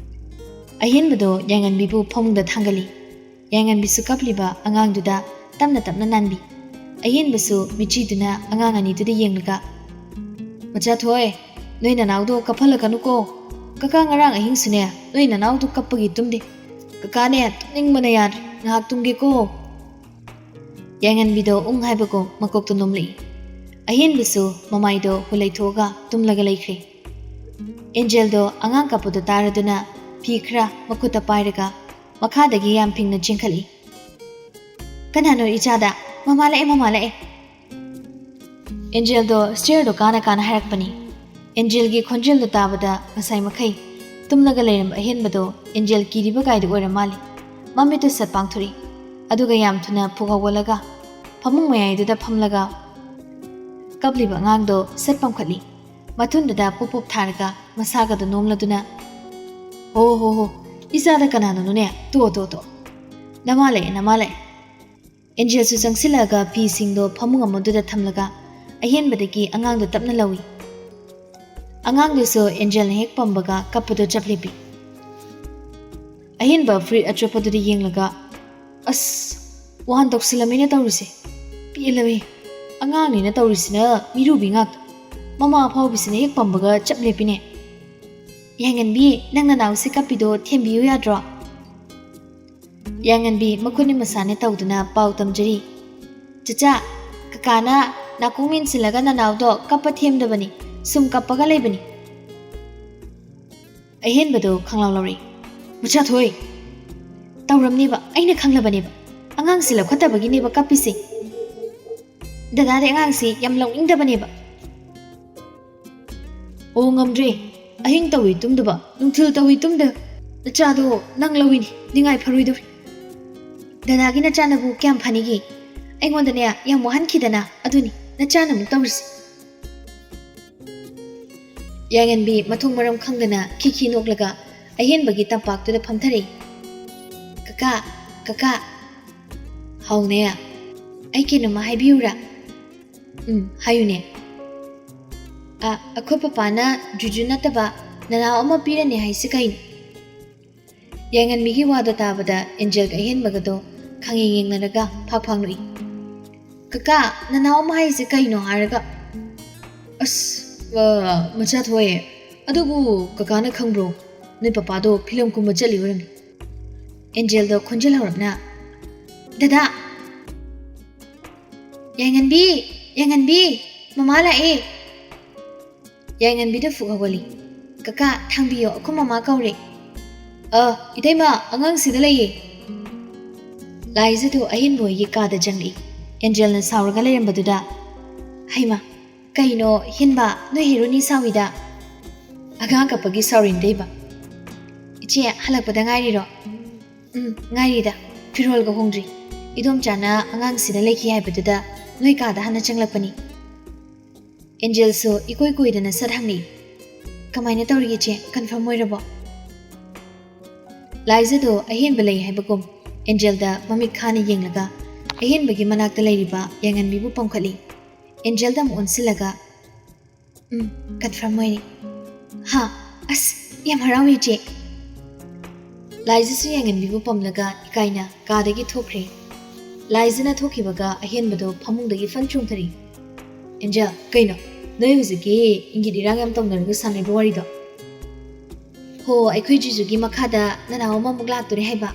ꯑꯍꯦꯟꯕꯗꯣ ꯌꯥꯏꯉꯟꯕꯤꯕꯨ ꯐꯃꯨꯡꯗ ꯊꯥꯡꯒꯠꯂꯤ꯫ ꯌꯥꯏꯉꯟꯕꯤꯁꯨ ꯀꯞꯂꯤꯕ ꯑꯉꯥꯡꯗꯨꯗ ꯇꯞꯅ ꯇꯞꯅ ꯅꯥꯟꯕꯤ꯫ ꯑꯍꯦꯟꯕꯁꯨ ꯃꯤꯠꯆꯤꯗꯨꯅ ꯑꯉꯥꯡ ꯑꯅꯤꯗꯨꯗ ꯌꯦꯡꯂꯒ, "ꯃꯆꯥ ꯊꯣꯏ, ꯅꯣꯏ ꯅꯅꯥꯎꯗꯣ ꯀꯞꯍꯜꯂꯛꯀꯅꯨꯀꯣ꯫ ꯀꯀꯥ ꯉꯔꯥꯡ ꯑꯍꯤꯡꯁꯨꯅꯦ, ꯅꯣꯏ ꯅꯅꯥꯎꯗꯣ ꯀꯞꯄꯒꯤ ꯇꯨꯝꯗꯦ꯫ "ꯀꯀꯥꯅꯦ, ꯇꯨꯝꯅꯤꯡꯕꯅ ꯌꯥꯗ꯭ꯔꯦ, ꯉꯥꯏꯍꯥꯛ ꯇꯨꯝꯒꯦꯀꯣ?" ꯌꯥꯏꯉꯟꯕꯤꯗꯣ ꯎꯪ ꯍꯥꯏꯕꯒꯨꯝ ꯃꯀꯣꯛꯇꯣ ꯅꯣꯝꯂꯛꯏ꯫ ꯑꯍꯦꯟꯕꯁꯨ ꯃꯃꯥꯏꯗꯣ ꯍꯨꯜꯂꯩꯊꯣꯛꯑꯒ ꯇꯨꯝꯂꯒ ꯂꯩꯈ꯭ꯔꯦ꯫ ꯑꯦꯟꯖꯦꯜꯗꯣ ꯑꯉꯥꯡ ꯀꯞꯄꯗꯣ ꯇꯥꯔꯗꯨꯅ ꯐꯤ ꯈꯔ ꯃꯈꯨꯠꯇ ꯄꯥꯏꯔꯒ ꯃꯈꯥꯗꯒꯤ ꯌꯥꯝ ꯐꯤꯡꯅ ꯆꯦꯟꯈꯠꯂꯤ꯫ "ꯀꯅꯥꯅꯣ ꯏꯆꯥꯗ? ꯃꯃꯥ ꯂꯥꯛꯑꯦ, ꯃꯃꯥ ꯂꯥꯛꯑꯦ!" ꯑꯦꯟꯖꯦꯜꯗꯣ ꯁ꯭ꯇꯦꯌꯔꯗꯣ ꯀꯥꯅ ꯀꯥꯅ ꯍꯥꯏꯔꯛꯄꯅꯤ꯫ ꯑꯦꯟꯖꯦꯜꯒꯤ ꯈꯣꯟꯖꯦꯜꯗꯣ ꯇꯥꯕꯗ ꯉꯁꯥꯏ ꯃꯈꯩ ꯇꯨꯝꯂꯒ ꯂꯩꯔꯝꯕ ꯑꯍꯦꯟꯕꯗꯣ ꯑꯦꯟꯖꯦꯜ ꯀꯤꯔꯤꯕ ꯀꯥꯏꯗꯨ ꯑꯣꯏꯔ ꯃꯥꯜꯂꯤ꯫ ꯃꯃꯤꯠꯇꯨ ꯁꯠ ꯄꯥꯡꯊꯣꯔꯛꯏ꯫ ꯑꯗꯨꯒ ꯌꯥꯝ ꯊꯨꯅ ꯐꯨꯛ ꯍꯧꯒꯠꯂꯒ ꯐꯃꯨꯡ ꯃꯌꯥꯏꯗꯨꯗ ꯐꯝꯂꯒ ꯀꯞꯂꯤꯕ ꯑꯉꯥꯡꯗꯣ ꯁꯠ ꯄꯝꯈꯠꯂꯤ꯫ ꯃꯊꯨꯟꯗꯨꯗ ꯄꯨꯞ ꯄꯨꯞ ꯊꯥꯔꯒ ꯃꯁꯥꯒꯗꯣ ꯅꯣꯝꯂꯗꯨꯅ, "ꯍꯣ ꯍꯣ ꯍꯣ, ꯏꯆꯥꯗ ꯀꯅꯥꯅꯣꯅꯣꯅꯦ? ꯇꯣ ꯇꯣ ꯇꯣ, ꯅꯃꯥ ꯂꯥꯛꯑꯦ, ꯅꯃꯥ ꯂꯥꯛꯑꯦ!" ꯑꯦꯟꯖꯦꯜꯁꯨ ꯆꯪꯁꯤꯜꯂꯛꯑꯒ ꯐꯤꯁꯤꯡꯗꯣ ꯐꯃꯨꯡ ꯑꯃꯗꯨꯗ ꯊꯝꯂꯒ ꯑꯍꯦꯟꯕꯗꯒꯤ ꯑꯉꯥꯡꯗꯣ ꯇꯞꯅ ꯂꯧꯏ꯫ ꯑꯉꯥꯡꯗꯨꯁꯨ ꯑꯦꯟꯖꯦꯜꯅ ꯍꯦꯛ ꯄꯝꯕꯒ ꯀꯞꯄꯗꯣ ꯆꯞ ꯂꯦꯞꯄꯤ꯫ ꯑꯍꯦꯟꯕ ꯐꯨꯔꯤꯠ ꯑꯆꯣꯠꯄꯗꯨꯗ ꯌꯦꯡꯂꯒ, "ꯑꯁ, ꯋꯥꯟ ꯇꯧꯁꯤꯜꯂꯝꯃꯦꯅ ꯇꯧꯔꯤꯁꯦ꯫ ꯄꯦꯜꯂꯕꯅꯤ꯫ ꯑꯉꯥꯡꯅꯤꯅ ꯇꯧꯔꯤꯁꯤꯅ ꯃꯤꯔꯨꯕꯤ ꯉꯥꯛꯇ꯫ ꯃꯃꯥ ꯑꯐꯥꯎꯕꯤꯁꯤꯅ ꯍꯦꯛ ꯄꯝꯕꯒ ꯆꯞ ꯂꯦꯞꯄꯤꯅꯦ꯫ ꯌꯥꯏꯉꯟꯕꯤ, ꯅꯪ ꯅꯅꯥꯎꯁꯦ ꯀꯞꯄꯤꯗꯣ ꯊꯦꯝꯕꯤꯌꯨ ꯌꯥꯗ꯭ꯔꯣ?" ꯌꯥꯏꯉꯟꯕꯤ ꯃꯈꯨꯠꯅꯤ ꯃꯁꯥꯅꯤ ꯇꯧꯗꯨꯅ ꯄꯥꯎ ꯇꯝꯖꯔꯤ꯫ "ꯆꯆꯥ, ꯀꯀꯥꯅ ꯅꯥꯀꯣꯡ ꯃꯦꯟꯁꯤꯜꯂꯒ ꯅꯅꯥꯎꯗꯣ ꯀꯞꯄ ꯊꯦꯝꯗꯕꯅꯤ, ꯁꯨꯝ ꯀꯞꯄꯒ ꯂꯩꯕꯅꯤ꯫" ꯑꯍꯦꯟꯕꯗꯣ ꯈꯪꯂꯥꯎ ꯂꯧꯔꯛꯏ꯫ "ꯃꯆꯥꯊꯣꯏ, ꯇꯧꯔꯝꯅꯦꯕ, ꯑꯩꯅ ꯈꯪꯂꯕꯅꯦꯕ꯫ ꯑꯉꯥꯡꯁꯤ ꯂꯧꯈꯠꯇꯕꯒꯤꯅꯦꯕ ꯀꯞꯄꯤꯁꯦ꯫ ꯗꯗꯥꯗꯤ ꯑꯉꯥꯡꯁꯤ ꯌꯥꯝ ꯂꯧꯅꯤꯡꯗꯕꯅꯦꯕ꯫" "ꯑꯣ, ꯉꯝꯗ꯭ꯔꯦ꯫ ꯑꯍꯤꯡ ꯇꯧꯏ ꯇꯨꯝꯗꯕ, ꯅꯨꯡꯊꯤꯜ ꯇꯧꯏ ꯇꯨꯝꯗ꯫ ꯅꯆꯥꯗꯣ ꯅꯪ ꯂꯧꯏꯅꯤ, ꯅꯤꯡꯉꯥꯏ ꯐꯔꯣꯏꯗꯧꯔꯤ꯫ ꯗꯗꯥꯒꯤ ꯅꯆꯥꯅꯕꯨ ꯀꯌꯥꯝ ꯐꯅꯤꯒꯦ? ꯑꯩꯉꯣꯟꯗꯅꯦ ꯌꯥꯝ ꯋꯥꯍꯟꯈꯤꯗꯅ, ꯑꯗꯨꯅꯤ ꯅꯆꯥꯅ ꯑꯃꯨꯛ ꯇꯧꯔꯤꯁꯦ꯫" ꯌꯥꯏꯉꯟꯕꯤ ꯃꯊꯣꯡ ꯃꯔꯝ ꯈꯪꯗꯅ ꯈꯤꯈꯤ ꯅꯣꯛꯂꯒ ꯑꯍꯦꯟꯕꯒꯤ ꯇꯝꯄꯥꯛꯇꯨꯗ ꯐꯝꯊꯔꯛꯏ꯫ "ꯀꯀꯥ, ꯀꯀꯥ꯫" "ꯍꯥꯎꯅꯦ, ꯑꯩ ꯀꯩꯅꯣꯝꯃ ꯍꯥꯏꯕꯤꯌꯨꯔꯥ?" "ꯎꯝ, ꯍꯥꯏꯌꯨꯅꯦ꯫" "ꯑ, ꯑꯩꯈꯣꯏ ꯄꯄꯥꯅ ꯖꯨꯖꯨ ꯅꯠꯇꯕ ꯅꯅꯥꯎ ꯑꯃ ꯄꯤꯔꯅꯤ ꯍꯥꯏꯁꯤ ꯀꯩꯅꯣ?" ꯌꯥꯏꯉꯟꯕꯤꯒꯤ ꯋꯥꯗꯣ ꯇꯥꯕꯗ ꯑꯦꯟꯖꯦꯜꯒ ꯑꯍꯦꯟꯕꯒꯗꯣ ꯈꯪꯌꯦꯡ ꯌꯦꯡꯅꯔꯒ ꯐꯥꯛ ꯐꯥꯛ ꯅꯣꯛꯏ꯫ "ꯀꯀꯥ, ꯅꯅꯥꯎ ꯑꯃ ꯍꯥꯏꯁꯦ ꯀꯩꯅꯣ ꯍꯥꯏꯔꯒ?" "ꯑꯁ, ꯑ, ꯃꯆꯥꯊꯣꯏ, ꯑꯗꯨꯕꯨ ꯀꯀꯥꯅ ꯈꯪꯕ꯭ꯔꯣ? ꯅꯣꯏ ꯄꯄꯥꯗꯣ ꯐꯤꯂꯝ ꯀꯨꯝꯕ ꯆꯠꯂꯤ ꯑꯣꯏꯔꯝꯃꯤ꯫" ꯑꯦꯟꯖꯦꯜꯗꯣ ꯈꯣꯟꯖꯦꯜ ꯍꯧꯔꯞꯅ, "ꯗꯗꯥ!" "ꯌꯥꯏꯉꯟꯕꯤ! ꯌꯥꯏꯉꯟꯕꯤ! ꯃꯃꯥ ꯂꯥꯛꯑꯦ!" ꯌꯥꯏꯉꯟꯕꯤꯗꯣ ꯐꯨꯛ ꯍꯧꯒꯠꯂꯤ꯫ "ꯀꯀꯥ, ꯊꯥꯡꯕꯤꯌꯣ, ꯑꯩꯈꯣꯏ ꯃꯃꯥ ꯀꯧꯔꯦ!" "ꯑ, ꯏꯇꯩꯃ, ꯑꯉꯥꯡꯁꯤꯗ ꯂꯩꯌꯦ!" ꯂꯥꯏꯖꯗꯣ ꯑꯍꯦꯟꯕ ꯍꯣꯏꯒꯤ ꯀꯥꯗ ꯆꯪꯂꯛꯏ꯫ ꯑꯦꯟꯖꯦꯜꯅ ꯁꯥꯎꯔꯒ ꯂꯩꯔꯝꯕꯗꯨꯗ, "ꯍꯩꯃꯥ, ꯀꯩꯅꯣ ꯍꯦꯟꯕ, ꯅꯣꯏ ꯍꯦꯔꯣꯅꯤ ꯁꯥꯎꯏꯗ?" "ꯑꯉꯥꯡ ꯀꯞꯄꯒꯤ ꯁꯥꯎꯔꯤꯅꯤ ꯏꯇꯩꯃ꯫ ꯏꯆꯦ, ꯍꯜꯂꯛꯄꯗ ꯉꯥꯏꯔꯤꯔꯣ?" "ꯎꯝ, ꯉꯥꯏꯔꯤꯗ꯫ ꯐꯤꯔꯣꯜꯒ ꯍꯣꯡꯗ꯭ꯔꯤ꯫ ꯏꯗꯣꯝꯆꯥꯅ ꯑꯉꯥꯡꯁꯤꯗ ꯂꯩꯈꯤ ꯍꯥꯏꯕꯗꯨꯗ ꯅꯣꯏ ꯀꯥꯗ ꯍꯥꯟꯅ ꯆꯪꯂꯛꯄꯅꯤ꯫" ꯑꯦꯟꯖꯦꯜꯁꯨ ꯏꯀꯣꯏ ꯀꯣꯏꯗꯅ ꯁꯠ ꯍꯪꯂꯛꯏ, "ꯀꯃꯥꯏꯅ ꯇꯧꯔꯤꯒꯦ ꯏꯆꯦ? ꯀꯟꯐꯥꯔꯝ ꯑꯣꯏꯔꯕꯣ?" ꯂꯥꯏꯖꯗꯣ ꯑꯍꯦꯟꯕ ꯂꯩ ꯍꯥꯏꯕꯒꯨꯝ ꯑꯦꯟꯖꯦꯜꯗ ꯃꯃꯤꯠ ꯈꯥꯅ ꯌꯦꯡꯂꯒ ꯑꯍꯦꯟꯕꯒꯤ ꯃꯅꯥꯛꯇ ꯂꯩꯔꯤꯕ ꯌꯥꯏꯉꯟꯕꯤꯕꯨ ꯄꯝꯈꯠꯂꯤ꯫ ꯑꯦꯟꯖꯦꯜꯗ ꯑꯃꯨꯛ ꯑꯣꯟꯁꯤꯜꯂꯒ, "ꯎꯝ, ꯀꯟꯐꯥꯔꯝ ꯑꯣꯏꯔꯦ꯫" "ꯍꯥ? ꯑꯁ, ꯌꯥꯝ ꯍꯔꯥꯎꯋꯦ ꯏꯆꯦ꯫" ꯂꯥꯏꯖꯁꯨ ꯌꯥꯏꯉꯟꯕꯤꯕꯨ ꯄꯝꯂꯒ ꯏꯀꯥꯏꯅ ꯀꯥꯗꯒꯤ ꯊꯣꯛꯈ꯭ꯔꯦ꯫ ꯂꯥꯏꯖꯅ ꯊꯣꯛꯈꯤꯕꯒ ꯑꯍꯦꯟꯕꯗꯣ ꯐꯃꯨꯡꯗꯒꯤ ꯐꯟ ꯆꯣꯡꯊꯔꯛꯏ꯫ "ꯑꯦꯟꯖꯦꯜ, ꯀꯩꯅꯣ? ꯅꯣꯏ ꯍꯧꯖꯤꯛꯀꯤ ꯏꯪꯒꯤꯠ ꯏꯔꯥꯡ ꯌꯥꯝ ꯇꯧꯅꯔꯒ ꯁꯥꯟꯅꯔꯤꯕ ꯋꯥꯔꯤꯗꯣ?" "ꯍꯣ, ꯑꯩꯈꯣꯏ ꯖꯨꯖꯨꯒꯤ ꯃꯈꯥꯗ ꯅꯅꯥꯎ ꯑꯃꯃꯨꯛ ꯂꯥꯛꯇꯣꯔꯦ ꯍꯥꯏꯕ꯫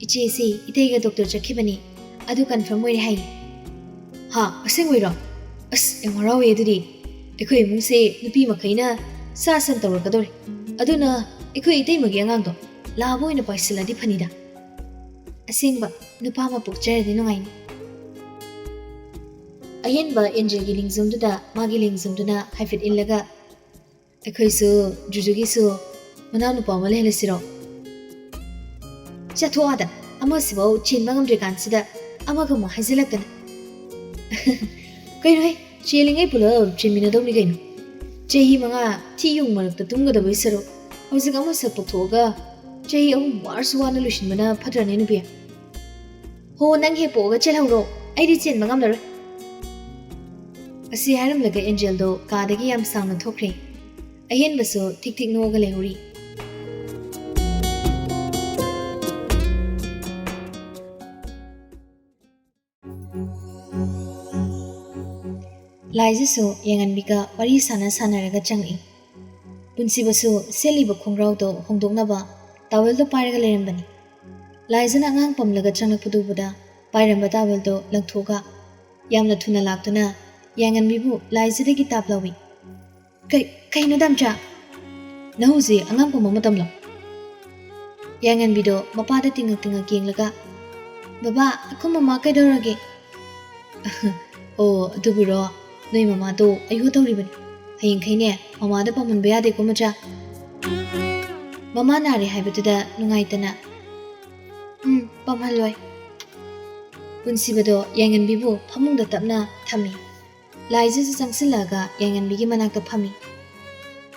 ꯏꯆꯦꯁꯤ ꯏꯇꯩꯒ ꯗꯣꯛꯇꯔ ꯆꯠꯈꯤꯕꯅꯤ꯫ ꯑꯗꯨ ꯀꯟꯐꯥꯔꯝ ꯑꯣꯏꯔꯦ ꯍꯥꯏꯌꯦ꯫" "ꯍꯥ, ꯑꯁꯦꯡꯕꯩꯔꯣ? ꯑꯁ, ꯌꯥꯝ ꯍꯔꯥꯎꯋꯦ ꯑꯗꯨꯗꯤ꯫ ꯑꯩꯈꯣꯏ ꯏꯃꯨꯡꯁꯦ ꯅꯨꯄꯤ ꯃꯈꯩꯅ ꯁꯥ ꯁꯟ ꯇꯧꯔꯛꯀꯗꯧꯔꯦ꯫ ꯑꯗꯨꯅ ꯑꯩꯈꯣꯏ ꯏꯇꯩꯃꯒꯤ ꯑꯉꯥꯡꯗꯣ ꯂꯥꯕ ꯑꯣꯏꯅ ꯄꯥꯏꯁꯤꯜꯂꯗꯤ ꯐꯅꯤꯗ꯫ ꯑꯁꯦꯡꯕ, ꯅꯨꯄꯥ ꯑꯃ ꯄꯣꯛꯆꯔꯗꯤ ꯅꯨꯡꯉꯥꯏꯅꯤ꯫" ꯑꯍꯦꯟꯕ ꯑꯦꯟꯖꯦꯜꯒꯤ ꯂꯦꯡꯖꯨꯝꯗꯨꯗ ꯃꯥꯒꯤ ꯂꯦꯡꯖꯨꯝꯗꯨꯅ ꯍꯥꯏꯐꯦꯠ ꯏꯜꯂꯒ, "ꯑꯩꯈꯣꯏꯁꯨ ꯖꯨꯖꯨꯒꯤꯁꯨ ꯃꯅꯥꯎꯅꯨꯄꯥ ꯑꯃ ꯂꯩꯍꯜꯂꯁꯤꯔꯣ?" "ꯆꯠꯊꯣꯛ ꯑꯥꯗ, ꯑꯃꯁꯤꯐꯥꯎ ꯆꯦꯟꯕ ꯉꯝꯗ꯭ꯔꯤꯀꯥꯟꯁꯤꯗ ꯑꯃꯒ ꯑꯃꯨꯛ ꯍꯥꯏꯖꯤꯜꯂꯛꯇꯅ꯫" "ꯀꯩꯅꯣꯍꯦ, ꯆꯦꯜꯂꯤꯉꯩ ꯄꯨꯂꯞ ꯆꯦꯟꯃꯤꯟꯅꯗꯧꯅꯤ ꯀꯩꯅꯣ꯫ ꯆꯍꯤ ꯃꯉꯥ ꯊꯤ ꯌꯨꯡ ꯃꯔꯛꯇ ꯇꯨꯝꯒꯗꯕꯩ ꯁꯔꯨꯛ ꯍꯧꯖꯤꯛ ꯑꯃ ꯁꯛ ꯄꯣꯛꯊꯣꯛꯑꯒ ꯆꯍꯤ ꯑꯍꯨꯝ ꯋꯥꯔꯁꯨ ꯋꯥꯅ ꯂꯣꯏꯁꯤꯟꯕꯅ ꯐꯠꯇ꯭ꯔꯅꯦ ꯅꯨꯄꯤ?" "ꯍꯣ, ꯅꯪ ꯍꯦꯛ ꯄꯣꯛꯑꯒ ꯆꯦꯜꯍꯧꯔꯣ, ꯑꯩꯗꯤ ꯆꯦꯟꯕ ꯉꯝꯂꯔꯣꯏ꯫" ꯑꯁꯤ ꯍꯥꯏꯔꯝꯂꯒ ꯑꯦꯟꯖꯦꯜꯗꯣ ꯀꯥꯗꯒꯤ ꯌꯥꯝ ꯁꯥꯡꯅ ꯊꯣꯛꯈ꯭ꯔꯦ꯫ ꯑꯍꯦꯟꯕꯁꯨ ꯊꯤꯛ ꯊꯤꯛ ꯅꯣꯛꯑꯒ ꯂꯩꯍꯧꯔꯤ꯫ ꯂꯥꯏꯖꯁꯨ ꯌꯦꯡꯉꯟꯕꯤꯒ ꯋꯥꯔꯤ ꯁꯥꯟꯅ ꯁꯥꯟꯅꯔꯒ ꯆꯪꯉꯛꯏ꯫ ꯄꯨꯟꯁꯤꯕꯁꯨ ꯁꯦꯠꯂꯤꯕ ꯈꯣꯡꯒ꯭ꯔꯥꯎꯗꯣ ꯍꯣꯡꯗꯣꯛꯅꯕ ꯇꯥꯋꯦꯜꯗꯣ ꯄꯥꯏꯔꯒ ꯂꯩꯔꯝꯕꯅꯤ꯫ ꯂꯥꯏꯖꯅ ꯑꯉꯥꯡ ꯄꯝꯂꯒ ꯆꯪꯂꯛꯄꯗꯨ ꯎꯕꯗ ꯄꯥꯏꯔꯝꯕ ꯇꯥꯋꯦꯜꯗꯣ ꯂꯪꯊꯣꯛꯑꯒ ꯌꯥꯝꯅ ꯊꯨꯅ ꯂꯥꯛꯇꯨꯅ ꯌꯥꯏꯉꯟꯕꯤꯕꯨ ꯂꯥꯏꯖꯗꯒꯤ ꯇꯥꯞ ꯂꯧꯏ꯫ "ꯀꯩ-, ꯀꯩꯅꯣ ꯗꯥꯝꯆꯥ? ꯅꯪ ꯍꯧꯖꯤꯛ ꯑꯉꯥꯡ ꯄꯝꯕ ꯃꯇꯝꯂꯣ?" ꯌꯥꯏꯉꯟꯕꯤꯗꯣ ꯃꯄꯥꯗ ꯇꯤꯡꯉꯛ ꯇꯤꯡꯉꯛ ꯌꯦꯡꯂꯒ, "ꯕꯕꯥ, ꯑꯩꯈꯣꯏ ꯃꯃꯥ ꯀꯩꯗꯧꯔꯒꯦ?" "ꯑꯣ, ꯑꯗꯨꯕꯨꯔꯣ, ꯅꯣꯏ ꯃꯃꯥꯗꯣ ꯑꯌꯨ ꯇꯧꯔꯤꯕꯅꯤ꯫ ꯍꯌꯦꯡꯈꯩꯅꯦ, ꯃꯃꯥꯗ ꯄꯝꯍꯟꯕ ꯌꯥꯗꯦꯀꯣ ꯃꯆꯥ꯫ ꯃꯃꯥ ꯅꯥꯔꯦ ꯍꯥꯏꯕꯗꯨꯗ ꯅꯨꯡꯉꯥꯏꯇꯅ꯫" "ꯎꯝ, ꯄꯝꯍꯜꯂꯣꯏ꯫" ꯄꯨꯟꯁꯤꯕꯗꯣ ꯌꯥꯏꯉꯟꯕꯤꯕꯨ ꯐꯃꯨꯡꯗ ꯇꯞꯅ ꯊꯝꯃꯤ꯫ ꯂꯥꯏꯖꯁꯨ ꯆꯪꯁꯤꯜꯂꯛꯑꯒ ꯌꯥꯏꯉꯟꯕꯤꯒꯤ ꯃꯅꯥꯛꯇ ꯐꯝꯃꯤ꯫